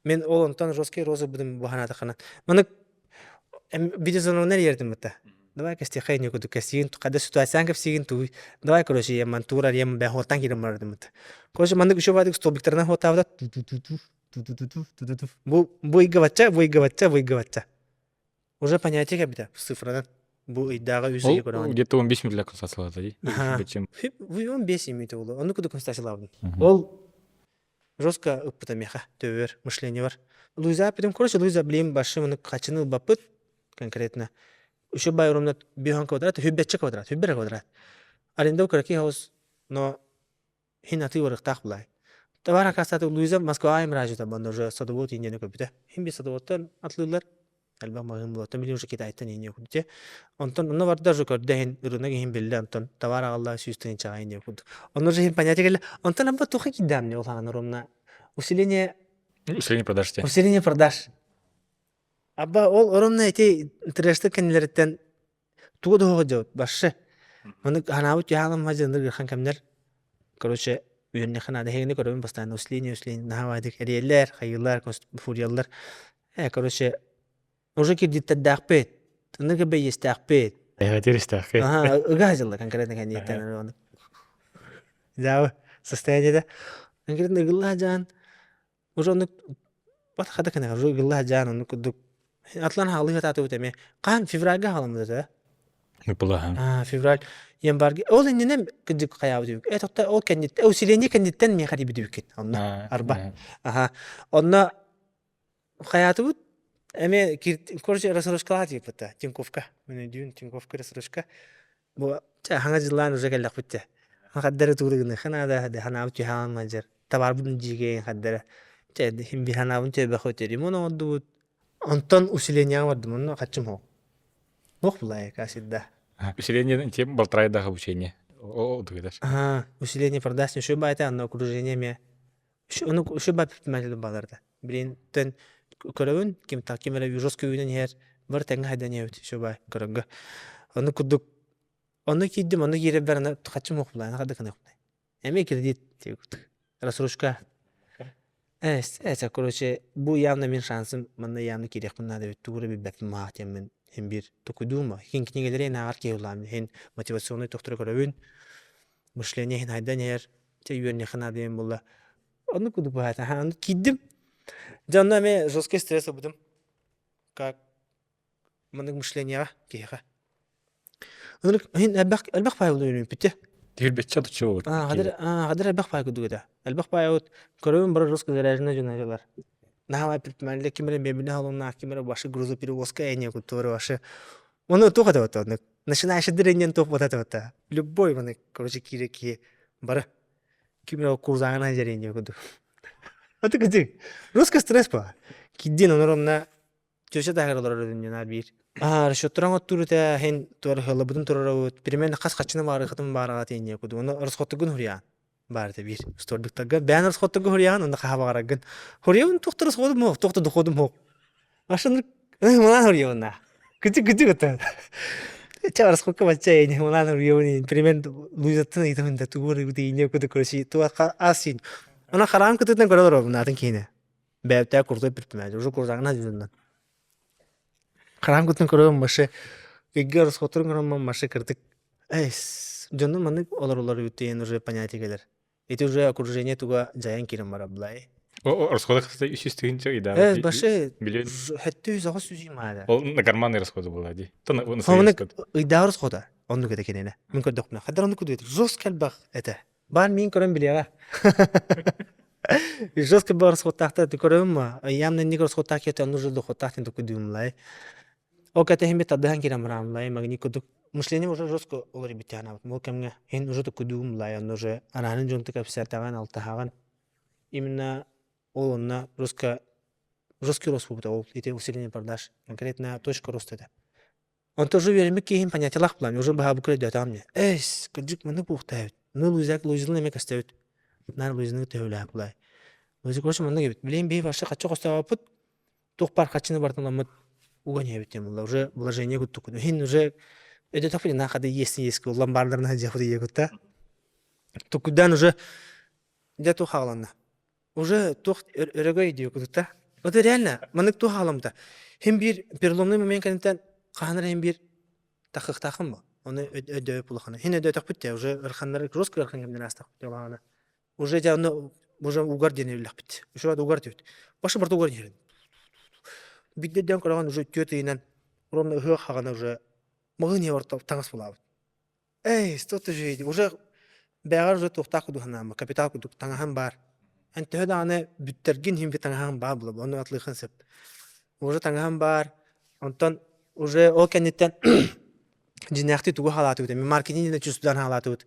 мен ол онтон жесткий роза будем бу ханаатаххына. Маннык видеозвоногунан иэрдим бытта. Давай кэстиэхэ ини курдук кэстиигин хайда ситуацияны кэпсиигин тугуй давай короче я мантуур арыйам бэ хуоттан киирэн барардымыт. Короче маннык үчүгэй баайдык столбиктарынан хуоттаабыта бу бу ыйга бачча бу ыйга бачча бу ыйга бачча. Уже понятие кэлбитэ цифранан бу ыйдааҕы үс ыйы көрөҕүн. Где-то 15 минут консультациялаата дии. 15 минут буолуо. Оннук курдук консультациялаабытым. Ол жестко ыппыта миэхэ төбөбөр мышлениебар. Луиза эппитим короче Луиза блин большим ону хачыны ылбаппыт конкретно. Еще бай ровно биһон квадрат, хүббэччэ квадрат, хүббэрэ квадрат. Аренда кыракий хаус, но хин атыы барыктаах булай. Товар акастаты Луиза Москваҕа имражыта банда уже садовод индияны көрбүтэ. Хин би садоводтан атлыылар элбэх маҕаһыын буолуоттан билигин уже Китайтан иниэ курдук Онтон онно барда уже көрдө иһин рынок иһин биллэ онтон товар аҕалла 100 тыһыынчаҕа иниэ курдук. Онно уже иһин понятие кэллэ. Онтон амба туха киирдээмне ол хаҕана ровно усиление Усиление продаж те. Усиление продаж. Абба ол ровно эти трэштер кэннилэриттэн тугу да дьабыт башшы. Маны ханаабыт түһаалам мадьыныр гырхан кэмнэр короче үөрнэхэ наада эһигини көрөбүн постоянно усиление усиление наһаа эриэллэр хайыылар фурияллар э короче уже кредиттэрдээхпит ыныгы бэйиэстээхпит Эҕэтир истээххит. Аха, ыга дьылла конкретно кэнниттэн Дьаабы состояние конкретно ыгылла дьаан Уже оннук бат хата кэнэ уже ыгылла сылдьаан оннук курдук атлан хаалыы сатаатыбыт эмиэ хаан февральга халаммыт этэ Ыпылаһан. Аа, февраль январьга ол иннинэ кырдьык хайаабыт үбүк э тохто ол кэнниттэн усиление кэнниттэн миэхэ тиийбит үбүккүн онно арба аха онно хайаатыбыт эмиэ короче рассрочкалаах тиийбит Тиньковка мен өйдүүн Тиньковка рассрочка Бу чэ хаҥа дьыллаан уже кэллэхпит дьэ. Хардары тугу гыныахха наада, ханаабыт түһэҕин мадьар. Табаарбытын дьиикэйин хардара. Чэ иһин биир ханаабын түһэрбэххэ ремонт оҥордубут. Онтон усилениеҕа бардым, онно хаччым суох. Суох булаайа всегда. Усиление тем полтора айдаах обучение. О, дугедаш. Ага, усиление продаж еще байта, но окружение ме. Ону еще бай предприниматель баларда. Блин, тен көрөбүн, ким так ким эрэ жестко үүнэн иһэр, бар тэҥҥэ хайдан иһэбит еще бай көрөргө. Ону курдук онно киирдим, онно киирэрбэр аны хаччым суох булаайна хардык гыныахпын. Эмиэ кредит диэбит. Рассрочка. Э, короче, бу явно мин шансым, манна явно киириэхпин наада эбит, тугу эрэ билбэппин маах диэммин иһин биир токуйдуум Хин кинигэлэри ааҕар киһи улаам иһин мотивационный тохтору көрөбүн, мышление иһин хайдан иһэр, чэ үөрүнүөххэ наада диэн буолла. Оннук курдук быһаата. Онно киирдим. Дьэ онно эмиэ жесткий стресс ылбытым. Как маннык мышлениеҕа киһиэхэ. Ынырык иһин элбэх элбэх паай үүнүппүт Тиһирбэччэ туччу болот. Хадыр элбэх паай курдук этэ. Элбэх паайбыт көрөбүн бары русская заряженная дьон Наһаа предприниматель ким эрэ мебельный салоннаах, ким эрэ ваши грузоперевозка эне культура ваши. Оны туох это вот начинающий дырынен туох вот это вот любой маны короче кире киһи бары ким эрэ курзаана дьэрине курдук. Аты кытык. Русский стресс па. Киддин онор теща таһыгар олорор дүннүнаар биир. Аа, расчеттуран оттуур этэ, хин туор хыллабытын турарабыт, примерно хас хаччыны баарыхытын баараҕа тиэнниэ курдук. Ону расходтугун хуруйаан баар этэ биир. Стордуктарга бэйэн расходтугун хуруйаан, онно хаһа баҕараргын. Хуруйабын туохта расходум суох, туохта доходум суох. Ашын мылаан хуруйабын на. Кытык кытык это. Ча расходка бачча ини мылаан хуруйабын примерно Луизаттан ыйтамын да тугу ыйытыйын курдук короче туга ас Она хараам кытытынан көрө олоробун атын киһини. Бэйэбитэ курдук предприниматель уже курдааҕына дьонунан. Хараам кытын көрөбүн башы ыйга расходторун көрөммөн башы кырдык эс дьону маннык олороллор эбит диэн уже понятие кэлэр. Ити уже окружение туга дьайан киирэн барар былай. Расходы кстати, үс тыһыынча ыйда. Э, башы хөттүү соҕус сүүс маада. Ол на карманные расходы была ди. Ыйдааҕы расхода оннук этэ кинини. Мин көрдөхпүнэ хаддар оннук кудует жестко элбэх этэ. Баар мин көрөн билиэҕэ. Жестко бар расходтаахтар көрөбүн ма. Явно инник расходтаах киһи онну уже доходтаах диэн токуйдуумлай. Ол кэтэһин бит тардыһан киирэн бараамлай магнит курдук мышление уже жестко олорбит тянаабыт. Ол кэмҥэ ин уже токуйдуумлай онно уже анаанын дьонту кэпсээтэҕин алтаһаҕын именно ол онно жестко жесткий рост буолбута ол ити усиление продаж конкретная точка роста этэ. Онтон уже үөрэммит киһим понятиелаах булан, уже быһаабыкка өйдөөтөҕүм дии. Эс, кырдьык маннык буолуохтаах эбит. Ну, Луизак Луизаны эмиэ көстөбүт. Наар Луизаны төһөлөөх булай. Луиза, короче, маннык эбит. Билигин биһи вообще хаччы хостообоппут, туох баар хаччыны барытын ыламмыт уган иһэбит диэн буолла. Уже вложение куттук. Иһин уже өйдөтөхпүт на хады иэстин иэскэ уллан баарларына сылдьыахпыт ийэ кутта. Туккуйдаан уже дьэ туох хааланна. Уже туох өрөгөй дии кутта. Это реально, маннык туох халамта. Хим биир переломный момент кэнниттэн хаһан эрэ хим биир. Тахыахтааххын бу. Ону өйдөөбүт улахана. Хин өйдөөтөхпүт те уже ырханнары жестко ырхан кэмнэр аастахпыт улахана. Уже дьэ ону уже угар диэн иллэхпит. Уже угар диэбит. Башы барда угар диэн. Бидден көрөҕөн уже түөрт ыйынан ровно ыһыах хаҕана уже маҕын иһэ орто таҥас булаабыт. Эй, что ты же уже бэҕэр уже туохтаах курдук санаама, капитал курдук таҥаһым баар. Эн төһө даҕаны бүттэргин иһин таҥаһым баар була, ону атлыахын сөп. Уже таҥаһым баар, онтон уже ол кэнниттэн дьиҥнээхтии тугу халаатыбыт, эми маркетинг диэн чувствудан халаатыбыт.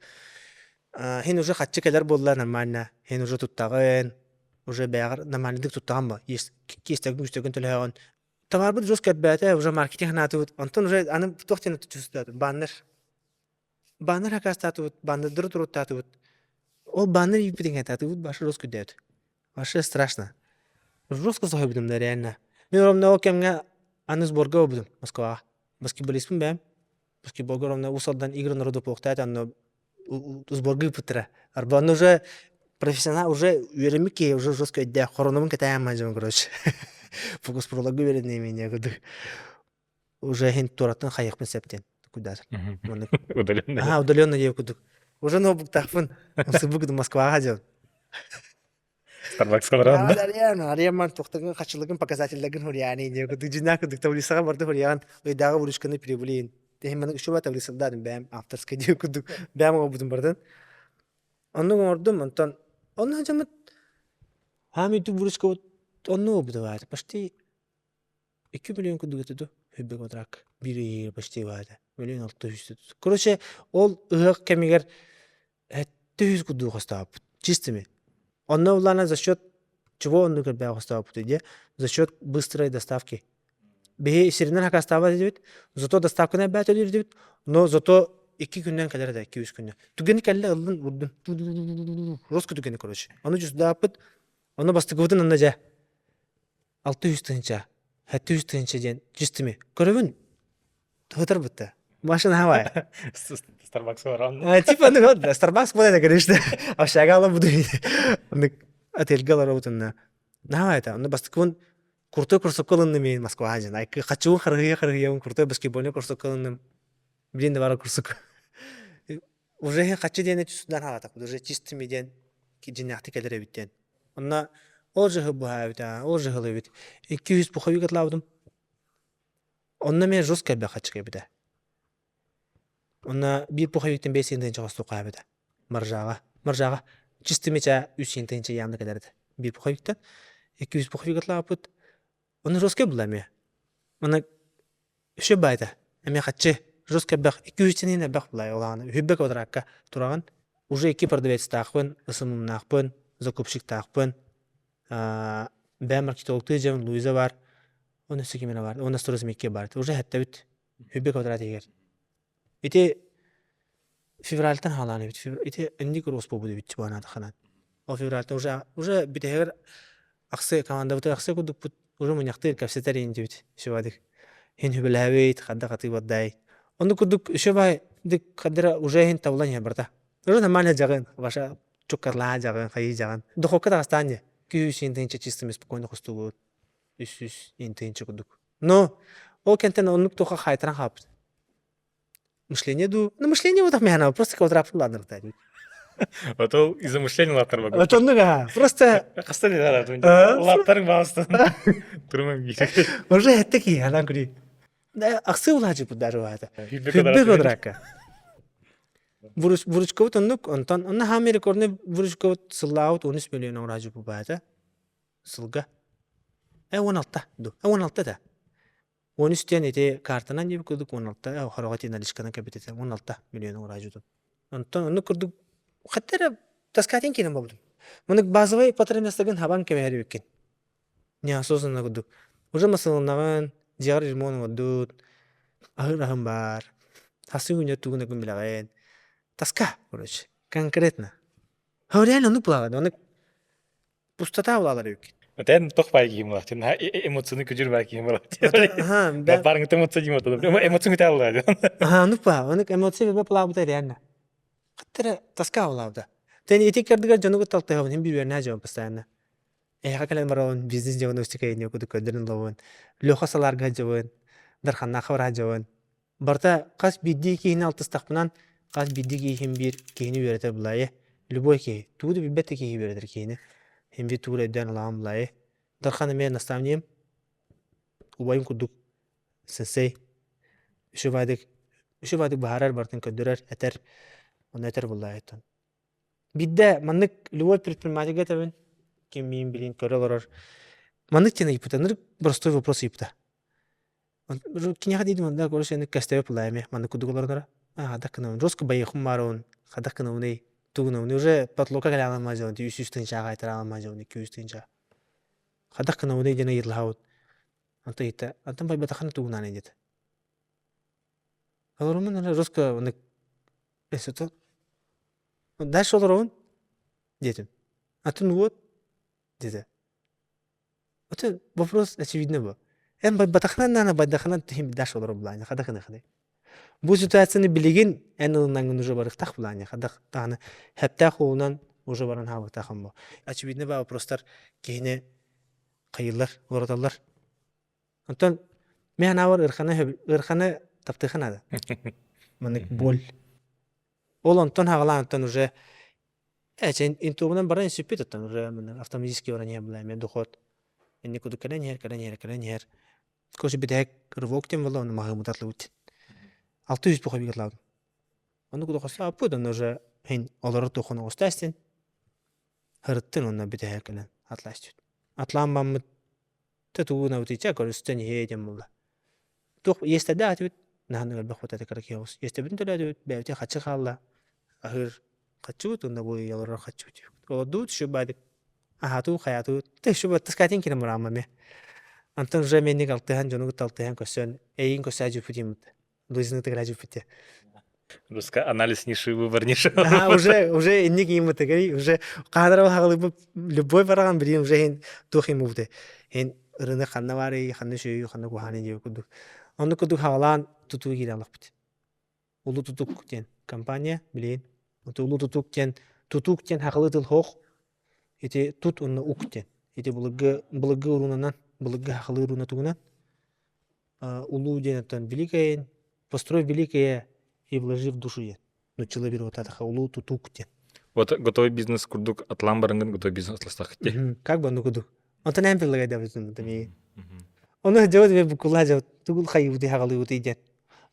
Хин уже хаччы кэлэр буолла нормально, хин уже туттаҕын, уже бэҕэр нормальныйдык туттаҕын ба, киэстэгин-үстэгин төлөһөҕүн. Товарбыт жестко элбээтэ, уже маркетинг ханаатыбыт, онтон уже аны туох диэн чувствудаатым, баннер. Баннер акаастаатыбыт, баннердары туруттаатыбыт. Ол баннер ииппитин атаатыбыт башы жестко өйдөөт. Вообще страшно. Жестко соһуйбутум да реально. Мин ровно ол кэмҥэ аны сборга барбытым Москваҕа. Баскетболистпын бэйэм. Баскетболга ровно Уус Алдан игры народу буолуохтаах онно сборга ыыппыттара. Арба онно уже профессионал уже үөрэммит киһи уже жестко өйдөөх хоронобун кэтээн мадьым короче. Фокус-прологу үөрэннэймин курдук. Уже иһин туораттан хайыахпын сөп диэн кудаатым. Маннык. Удаленно. Аха, удаленно диэн курдук. Уже ноутбуктаахпын. Сыбык Москваҕа дьон. Starbucks баран да. Ариан, Ариан тухтагын хачылыгын показателлэргин хуриани диэн курдук дьиннээх курдук таблицаҕа барда хуриан ыйдааҕы выручканы прибылин. Тэһин маннык үчүгэй таблицалаадым бэйэм авторскай диэн курдук бэйэм оҥорбутум барытын. Оннук оҥордум, онтон онно дьоммут хаам үрдүк выручкабыт онно буолбута почти 2 миллион курдук этэ дуу, сүүрбэ квадрат биир ыйыгар почти баата. Миллион 600. Короче, ол ыһыах кэмигэр 700 курдук хостооппут. Чистыми. Онно улаана за счет чего оннук элбэх хостооппут дии? За счет быстрой доставки. Биһи сиринэн хакастаабат этибит, зато доставканы элбэт төлүүр этибит, но зато икки күннэн кэлэр этэ, 2-3 күннэн. Түгэни кэллэ ыллын урдун. Роско түгэни короче. Ону дьусдааппыт, ону бастакыбытын онно дьэ 600 тыһыынча, 700 тыһыынча диэн чистыми. Көрөбүн, Тутар Машина хавай. Starbucks баран. Типа, ну вот, Starbucks вот это, конечно. Общага ала буду. Отельга олоробутунна. Наһаа это, ну бастакыбын крутой кроссовка ылынным мен Москваҕа дьэн. Айкы хаччыбын харыһыйа харыһыйабын крутой баскетбольный кроссовка ылынным. Блин, да бары курсук. Уже хаччы диэн түсүнэн хаалатахпыт. Уже чистыми диэн дьиннээхтик кэлэр эбит диэн. Онно ол жыһы быһаабыт, ол жыһыл эбит. 200 пуховик атлаабытым. Онно эмиэ жестко элбэх хаччы эбитэ. Онно биир пуховиктан биэс тыһыынча хостуохха эбитэ. Маржаҕа. Маржаҕа чистыми чаа үс тыһыынча явно кэлэр этэ. Биир пуховиктан. 200 пуховик атлаабыппыт. Онно жестко була эмиэ. Манна үсү баайта. Эмиэ хаччы жестко элбэх 200 иһин элбэх булай улаана. Үһүбэ квадратка тураҕын. Уже икки продавецтаахпын, ысымымнаахпын, закупщиктаахпын. Бэйэм маркетологтыы дьон Луиза бар. Оны өссө ким эрэ бар. Уонна стройзмекке бар. Уже хэттебит. Үбэ квадрат иһигэр. Ити февральтан хаалаан эбит. Ити инник рост буолбут эбит чубанаатахханан. Ол февральтан уже уже бүтэһигэр ахсы командабытыгар ахсы курдукпут уже мунньахтыыр кэпсэтэр интибит сүбадык. Хин хүбэлэһэбит, хадда хатыы бардай. Онну курдук үсө бай дик хаддара уже хин табылан иһэр барта. Уже нормально жагын, ваша чуккарлаа жагын, хайыы жагын. Духовка тагастаан же. Күүс интынча чистыми спокойно хостугут. Үс интынча курдук. Но ол кэнтэн оннук туха хайтаран хаалбыт. Мышление дуу? Ну, мышление вот механа, просто квадрат ладно Ото из-за мышления лаптар багы. Вот оннук аха. Просто Хаста не надо. Лаптарың бағыстан. Турман Уже эттеки анан күри. Аксы улаажы даже баата. Хүббе квадратка. Выручкабыт оннук, онтон онно хаамы рекордный выручкабыт сыллаабыт 13 миллион оҥораажы баата. Сылга. Э 16 ду. Э 16 да. 13 диэн ити картанан диэбит курдук 16 хороҕо ити наличканан кэбит этэ 16 миллион оҥораажутун. Онтон оннук курдук хатта эрэ таскаатын киирэн буолбутум. Маннык базовай потребностьтаргын хабан кэбиһэр эбиккин. Неосознанно курдук. Уже масылыннаҕын, дьиэҕэр ремонт оҥордут, аһыыр аһым баар, хасыы күнү тугун күн билэҕин. Тоска, короче, конкретно. Реально оннук буолаҕын. Оннук пустота булалар эбиккин. Тэн тох бай киһи буолар. Эмоцияны күдүр бай киһи буолар. Барыңыт эмоция дим оту. Эмоция күтә Аха, оннук ба. Оннук эмоция бе плабыта реально. Хаттара тоска булабыта. Тэн ити кэрдигэр дьону кытта алтыһабын, хим биир дьон постоянно. Эһиэхэ кэлэн барабын, бизнес дьону устикайын кудук көрдөрөн олобун. Леха салаарга дьабын, Дарханнаахха бараа дьабын. Барыта хас биирдии киһини алтыстахпынан, хас биирдии киһи биир киһини үөрэтэр булаайы. Любой киһи, тугу да билбэт да киһи үөрэтэр киһини. Син биир тугу эрэ өйдөөн ылаҕын булаайы. Дархан эмиэ наставнигым, убайым курдук сенсей. Үчүгэйдик үчүгэйдик быһаарар, барытын көрдөрөр, этэр. Ону этэр булаайыттан. Биирдэ маннык любой предпринимательгэ этэбин, ким миин билин көрө олорор. Маннык диэн ыйыппыта, ынырык простой вопрос ыйыппыта. Киниэхэ диидим онно короче аны кэстэбэт буолаа эмиэ маннык курдук олоронноро. Аа хадах гынабын жестко байыахым баарабын хадах гынабыный тугу гынабыный уже потолокка кэлэ аламмаа дьон 300 тыһыынчаҕа айтара аламмаа дьон 200 тыһыынча хадах гынабыный диэн ыйыталаһабыт. Онтон ыйытта онтон байбатаххына тугу гынаный диэтэ. Олоруммун эрэ жестко маннык өссө дальше олоробун диэтим. Атын вот диэтэ. Это вопрос очевидно был. Эн байбатахынан наана байдахынан тиһим даш олоро булаани хадах ынахыны. Бу ситуацияны билигин эн ылынангын уже барыхтах булаани хадах тааны хэптээх уолунан уже баран хаабытахан бу. Очевидно ба вопростар киһини хайыллар, олороталлар. Онтон мен анаабар ырханы ырханы таптыха надо. Маннык боль. Ол онтон хагалаан онтон уже Ээ, интубунан баран сүппүт оттон уже автоматически баран иһэр была эмиэ доход инник курдук кэлэн иһэр, кэлэн иһэр, кэлэн иһэр. Короче, бүтэһик рывок диэн буолла, ону маһыыбыт атлыбыт. 600 пуховик атлаабытым. Ону курдук хостаабыппыт, онно уже иһин олорор туоххун оҕуста истин. Һырыттын уонна бүтэһик кэлэн атлаастыбыт. Атлаан баммыт Тэ тугу гынабытый көрүстэн иһиэ диэн буолла. Туох иэстэрдээх этибит, наһаа элбэх вот это кыракый Иэстэбитин төлөөтүбүт, бэйэбитин хаччы хаалла, аһыыр хаччыбыт уонна бу олорор хаччыбыт. Олордубут еще баадык аһаатуу хайаатуу тэ еще таскаатын кирэн бараама эмиэ. Антон уже менник алтыһан дьону кытта алтыһан көрсөн эйин көрсөө дьүппүт Лузины тыгыра дьүппүт Руска анализ ниши, выбор ниши. Ага, уже уже инник ииммытыгай, уже хаадара хагалыбы любой бараган билим уже хин туох имубуте. Хин ырыны ханна бары, ханна шөйү, ханна куханы диye курдук. Онну курдук хагалаан тутуу киирэн алахпыт. Улуу тутук диэн компания билин. Улуу тутук диэн тутук диэн хахалы тыл хоох. Ити тут онно ук диэн. Ити былыргы былыргы урунанан, былыргы хахалы уруна тугунан улуу диэн оттон великое построй великое и вложи в душу диэн нуччалыы биир отаатаха улуу тутуук диэн. Вот готовый бизнес курдук атлаан барынгын готовый бизнес атластах ти. Как бы ону курдук. Онтон эн предлагайдабытын мии. Ону дьабыт бе букула дьабыт тугул хайыбыты хагалыбыты диэн.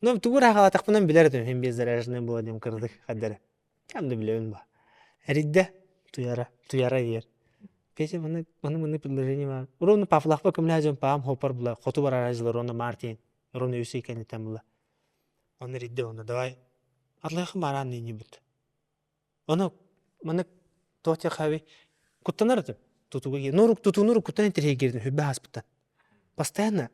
Ну тугур хагалатахпынан билэр этим хим без заряженный була диэн кырдык хаддара. Кам да билэбин ба. Эридде туяра туяра диэр. Петя маны маны маны предложение бар. Ровно пафлахпа көмлә дьон паам хопар була хоту барар жылар онно Мартин ровно үс икенитен була. Оны ридде оны давай атлайхын баран не бут. Оны маны туох хави куттанар этим. Тутуга нурук тутунур куттан интерхегердин хүббэ хаспыттан. Постоянно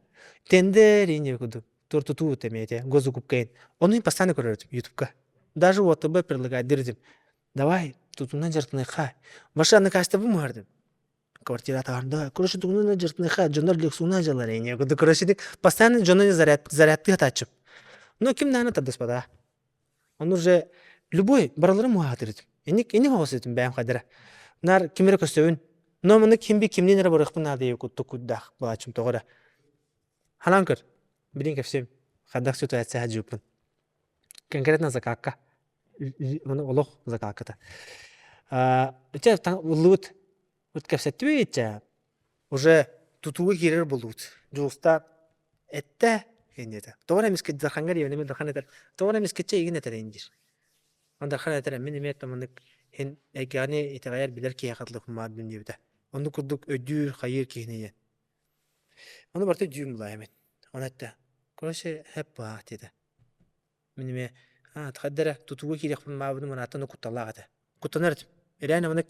тендер ине кудук тур тутуу эмиэ госзакупка Ону постоянно көрөр ютубка. Даже ОТБ предлагает дирдим. Давай, тутунан жартыныха. Машина каста бу муһардым. Квартира да. Короче, тутунан жартыныха, дьоннор лексуна жалар эне. Короче, постоянно дьону заряд зарядты хатачып. Но ким наана тардыспада. Он уже любой баралары муһаатырытым. Эник эни хоҕосытым бэйэм хадара. Нар кимире көстөбүн. Но маны ким би кимнин эрэ барыахпын наада куттук куддаах балачым тоҕо Ханан көр, билин кэпсиэм, хайдах ситуация сылдьыбыппын. Конкретно закакка. Маны олох закакката. Ичэ ыллыбыт. Вот кэпсэттибит ичэ. Уже тутууга киирэр буоллубут. Дьулуста эттэ диэтэ. Тоҕо эрэ эмискэ Дархаҥҥа диэбин Дархан этэр. Тоҕо эрэ эмискэччи эйигин этэр ин диир. Дархан этэр мин эмиэ маннык һин эйгэҕини итэҕэйэр билэр киһиэхэ дылы баардым диэбитэ. Оннук курдук өйдүүр, хайыыр киһини диэн. Ону барыта дьүүм булаайым Ону эттэ: «Короче, хэп баах» диэтэ. Мин эмиэ аа хайда эрэ тутууга киириэхпин баҕарбытым ыраатан кутталлаах этэ. Куттанар этим. Реально маннык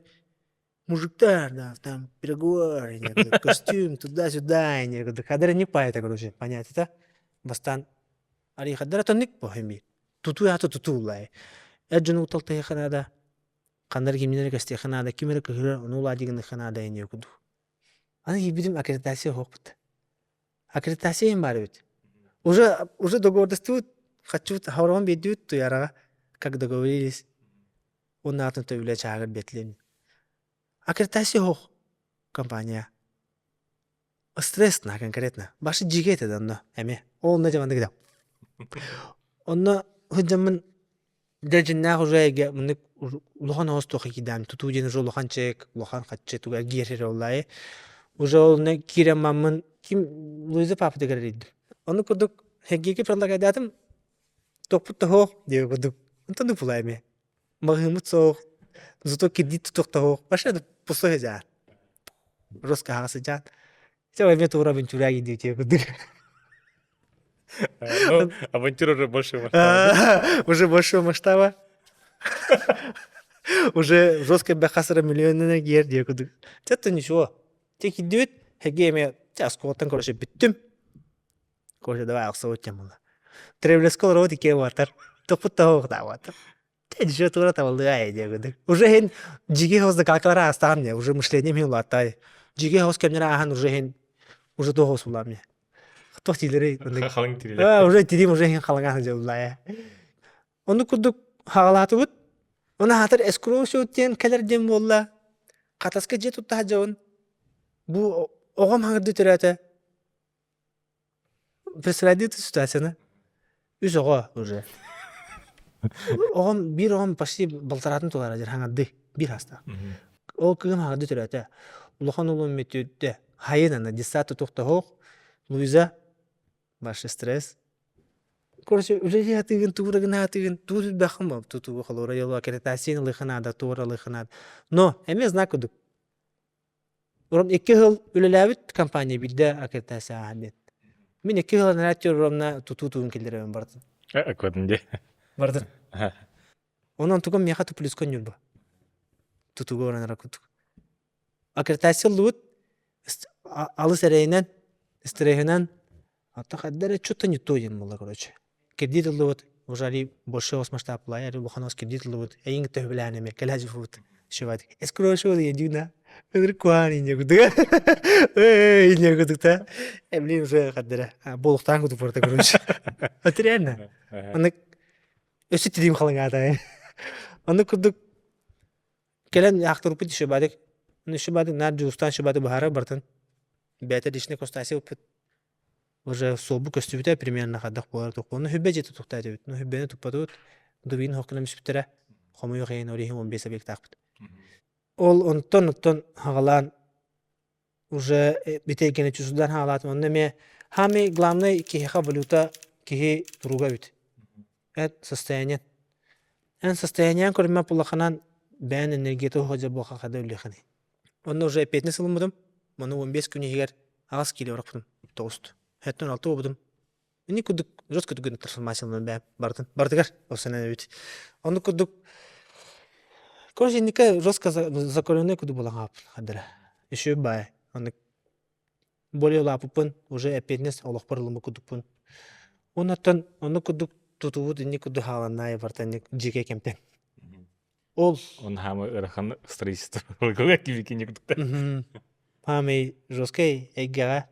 мужиктар, да, там переговоры, костюм, туда-сюда, хайда эрэ ник паайата, короче, понятие Бастаан арый хайда эрэ тонник бо Тутуу аата тутуу булаай. Эр дьону кутталтыһыахха наада, ханна эрэ кимнин эрэ көстүөххэ наада, ким эрэ кыһырар, ону улаа дигыныахха наада инниэ курдук. Аны киирбитим аккредитация суохпут. Аккредитация иһин баар эбит. Уже уже договордастыбыт, хаччыбыт хороҕон биэрдибит Туйараҕа, как договорились. Уонна атын үлэ чааһыгар биэртилэр. Аккредитация суох компания. Стресс на конкретно. Башы дьигэ этэ да онно эмиэ. Ол онно дьэ маннык да. Онно сылдьаммын дьэ дьиннээх уже эйгэ мыннык улахан оҕус туох киирдэм тутуу диэн уже улахан чек, улахан хаччы туга эргиэр эрэ оллаайы. Уже ол киирэн маммын ким Луиза папатыгар эрийдим. Ону курдук Сергейгэ предлагайдаатым туохпут да суох диэбит курдук. Онтон да булаа эмиэ. Маҕаһыыммыт суох, зато кредит тутуох да суох. Вообще пустой сыдьаан. Жестко аһаҕас сыдьаан. Чэ эмиэ туора авантюра диэки курдук. Ну, авантюра уже большего масштаба. Уже большего масштаба. Уже жестко бэхасыра миллионына киэр диэ курдук. Чэ ничего. Те киддибит, хэги эмиэ оскуолаттан короче бүттүм. Короче, давай ахсыбыт диэн буолла. Тревлеске олоробут иккиэн уотар. Топпут тоһуохтаабатар. Дьэ туора табыллыа диэ курдук. Уже иһин дьиги хос дакалкалара аастаҕым дии. Уже мышлением иһин улааттай. Дьиги хос кэмнэрэ ааһан уже иһин уже туох хос улаам дии. Туох дииллэрий? Халыҥ тирилэр. Уже тирим уже иһин халыҥа сылдьыллаа. Ону курдук хаҕалаатыбыт. Оны аатар эскроу диэн кэлэр диэн буолла. Хатаска дьиэ тутта сылдьабын. Бу оҕом хаҥырды төрөөтө. Представляете эту ситуацияны? Үс оҕо уже. Оҕом биир оҕом почти балтараатын туолара дьэр хаҥарды биир хаастаах. Ол кыым хаҥарды төрөөтө. Улахан уолум мүтүттэ. Хайын ана детсад тутуохтаһуох. Луиза ваш стресс. Короче, үлэлии сатыыгын, тугу да гына сатыыгын, тугу билбэххин бо тутууга холобура дьолуо аккредитацияны ылыахха наада, туора ылыахха наада. Но эмиэ знак курдук. Урут икки сыл үлэлээбит компания биирдэ аккредитация ааһан диэн. Мин икки сыл анараа ровно тутуу тугун киллэрэбин бардым. Көрдүм дии. Бардым. Онон тугум миэхэ туплюска Ньурба. Тутууга баран курдук. Аккредитация ыллыбыт алыс эрэйинэн, стреһинэн А хайда эрэ что-то не то диэн буолла короче. Кредит ыллыбыт, уже али большой масштаб али улахан кредит ыллыбыт, эйиҥ төһүбүлээн эмиэ кэлээдьи шивать. Эскрошу дьуна. Ыныр куан инне кудуга. Эй, инне кудукта. Э, блин, уже хаддара. Болуктаан кудук барда короче. Это реально. Аны өссө тилим халыңаата. Аны курдук кэлэн яхтырпыт шибадык. Аны шибадык нар жуустан шибады баһара бартын. Бэйэтэ личный костаси уппут Уже суолбут көстүбүтэ примерно хайдах буолар туох ону хүббэ дьиэ тутуохтаах этибит. Ну хүббэни туппатыбыт. Дубин хоккунан бүспүттэрэ. Хомойуох иһин ол иһин 15 объектаахпыт. Ол онтон оттон хаҕалаан уже бүтэйгэни чусудан хаалаатым. Онно эмиэ самый главный киһиэхэ валюта киһи туруга эбит. Эт состояние. Эн состояниең көрүмэ улаханан бэйэн энергията уһа буолха хада үллэхини. Онно уже эппиэтинэс ылыммытым. Маны 15 күн иһигэр аҕыс киилэ орохпутум. Тоҕуст. Хэттэн алта буолбутум. Ини курдук жестко түгэн трансформацияланан бэйэм бартын бартыгар осанан эбит. Оннук курдук короче инника жестко закаленный курдук буолан хаалбыт хадара. Еще бай. Оннук более улааппыппын уже эппиэтинэс олохпор ылыммыт курдукпун. Оннуттан оннук курдук тутубут инник курдук хааланнаай бартан дьике кэмтэн. Ол Он хаамы ыарахан строительство кибикини курдук. Хаамый жесткай эйгэҕэ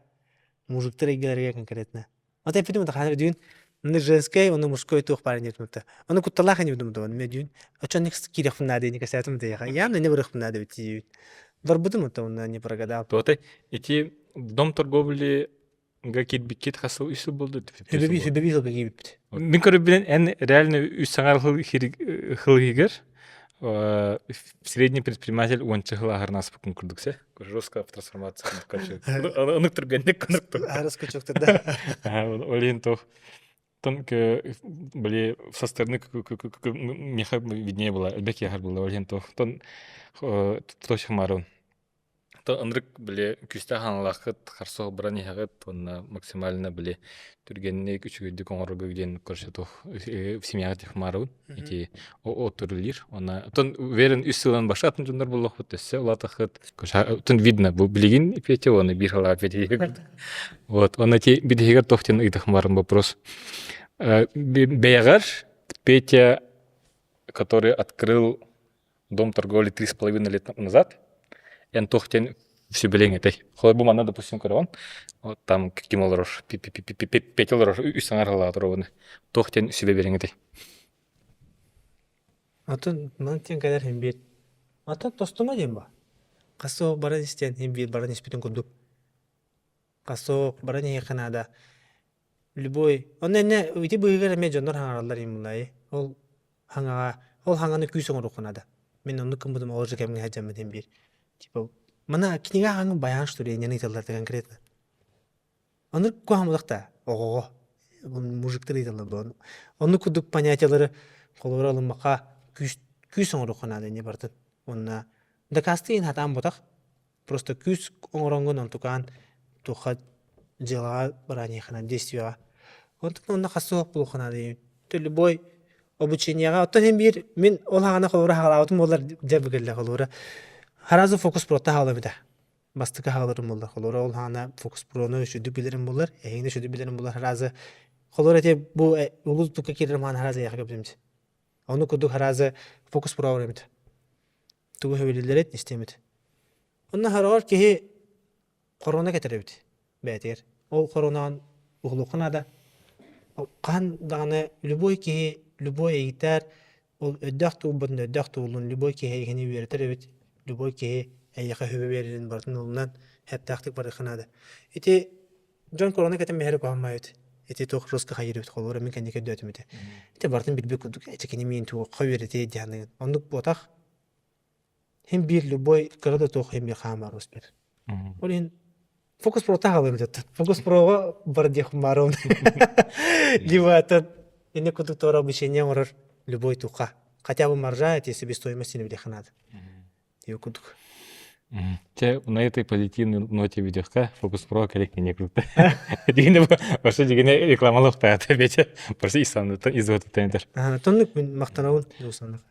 мужиктар эйгэлэригэр конкретно. Вот я придумал, хаана дүүн Оны женскай, оны мужской туох баар инде думта. Оны кутталаах инде думта, оны мен дүүн. Очон киирехпин наада ини кэсээтим да явно не барыхпын наада бит диибит. Барбытым это оны не прогадал. Туотай, ити дом торговли га кирбиккит хасыл үс сыл болды. Хүбэби хүбэби сылга киирбиппит. Мин көрүбүнэн эн реально үс саҥар хыл средний предприниматель уонча хыл аһарнаспыкын курдук се. Жесткая трансформация. Ынык түргэнник кыныктыр. Арыс кучуктар да. Олин тох. Тон били со стороны меха виднее было, элбек яхар было, олин тох. Тон тох марун. То ынырык били күүстээх аналааххыт харсох баран иһэҕит уонна максимально били түргэнник үчүгэйдик оҥорорго диэн короче туох семьяҕа техмаарыбын ити отурулир уонна оттон уверен үс сылынан баша атын дьоннор буоллахпыт өссө улаатаххыт оттон видно бу билигин Петя уонна биир халаа Петя вот уонна ити биһигэр туох диэн ыйытахмаарым вопрос бэйэҕэр Петя который открыл дом торговли 3,5 лет назад, эн туох диэн сүбэлиэҥ этэй? Холобур, манна, допустим, көрөҕүн, вот там ким олорор, Петя олорор, үс саҥар олорор туох диэн сүбэ биэриэҥ этэй? Атын ман диэн кэлэр иһин биир. Атын тостума диэн ба. Хас баран истиэн иһин биир баран испитин курдук. Хас баран иһиэххэ наада. Любой. Онно иннэ ити быыһыгар эмиэ дьоннор хаҥараллар иммунайы. Ол хаҥаҕа ол хаҥаны күүс оҥоруохха наада. Мин оннук гыммытым ол же кэмҥэ сылдьаммын иһин биир. Типа мана кинигэ хаҥы байаан что ли инньэни ыыталлар конкретно. Оннук куһаҕан да оҕоҕо мужиктар ыыталлар буолан. Оннук курдук понятиелары холобура ылыммакка күүс күүс оҥоруохха наада инньэ барытын. Уонна дакаастыы иһин сатаан ботах. Просто күүс оҥороҥҥун онтукаан туохха дьыалаҕа барааньыаххына действиеҕа. Онтон онно хас суох буолуохха наада любой обучениеҕа оттон иһин биир мин ол аҕана холобура хаалаабытым буоллар дьэ быгылла холобура сразу фокус прота хаалабыта этэ. Бастакы хааларым буоллар холобура ол аҕана фокус прону үчүгдүк билэрим буоллар эһигини үчүгдүк билэрим буоллар сразу холобура ити бу улуус тукка киирэрим аҕана сразу эйиэхэ кэпсиим Ону курдук сразу фокус про эбит. Тугу сөбүлүүллэрин истиэмит. Онно хороҕор киһи хоруона кэтэр эбит бэйэтигэр. Ол хоруонаҕын уһулуохха наада. Хаһан даҕаны любой киһи, любой эйгитээр ол өйдөөх туолбатын өйдөөх туоллун, любой киһи эйигини үөрэтэр эбит, любой киһи эйиэхэ сүбэ биэрэрин барытын ылынан сөптөөхтүк барыахха наада. Ити дьон корона кэтэн биһэри куһаҕан Ити туох жестко хайыр эбит холобура мин кэнники өйдөөтүм ити. Ити барытын билбит курдук эчи кини миин туохха үөрэтиэ диэн оннук буотах Хин биир любой кыра да туох хин биир хаамар успер. Ол иһин фокус про таһалым деттен. Фокус проға бар диэхпин баарым. Либо это инне курдук туора обучение оҥорор любой туха. Хотя бы маржа эти себестоимости не билиэххэ наада. Ее курдук. Те на этой позитивной ноте видеоха фокус про коллег не круто. Дигине вообще дигине рекламалык та бече. Просто исанны изоту тендер. Тоннук мин мактанабын.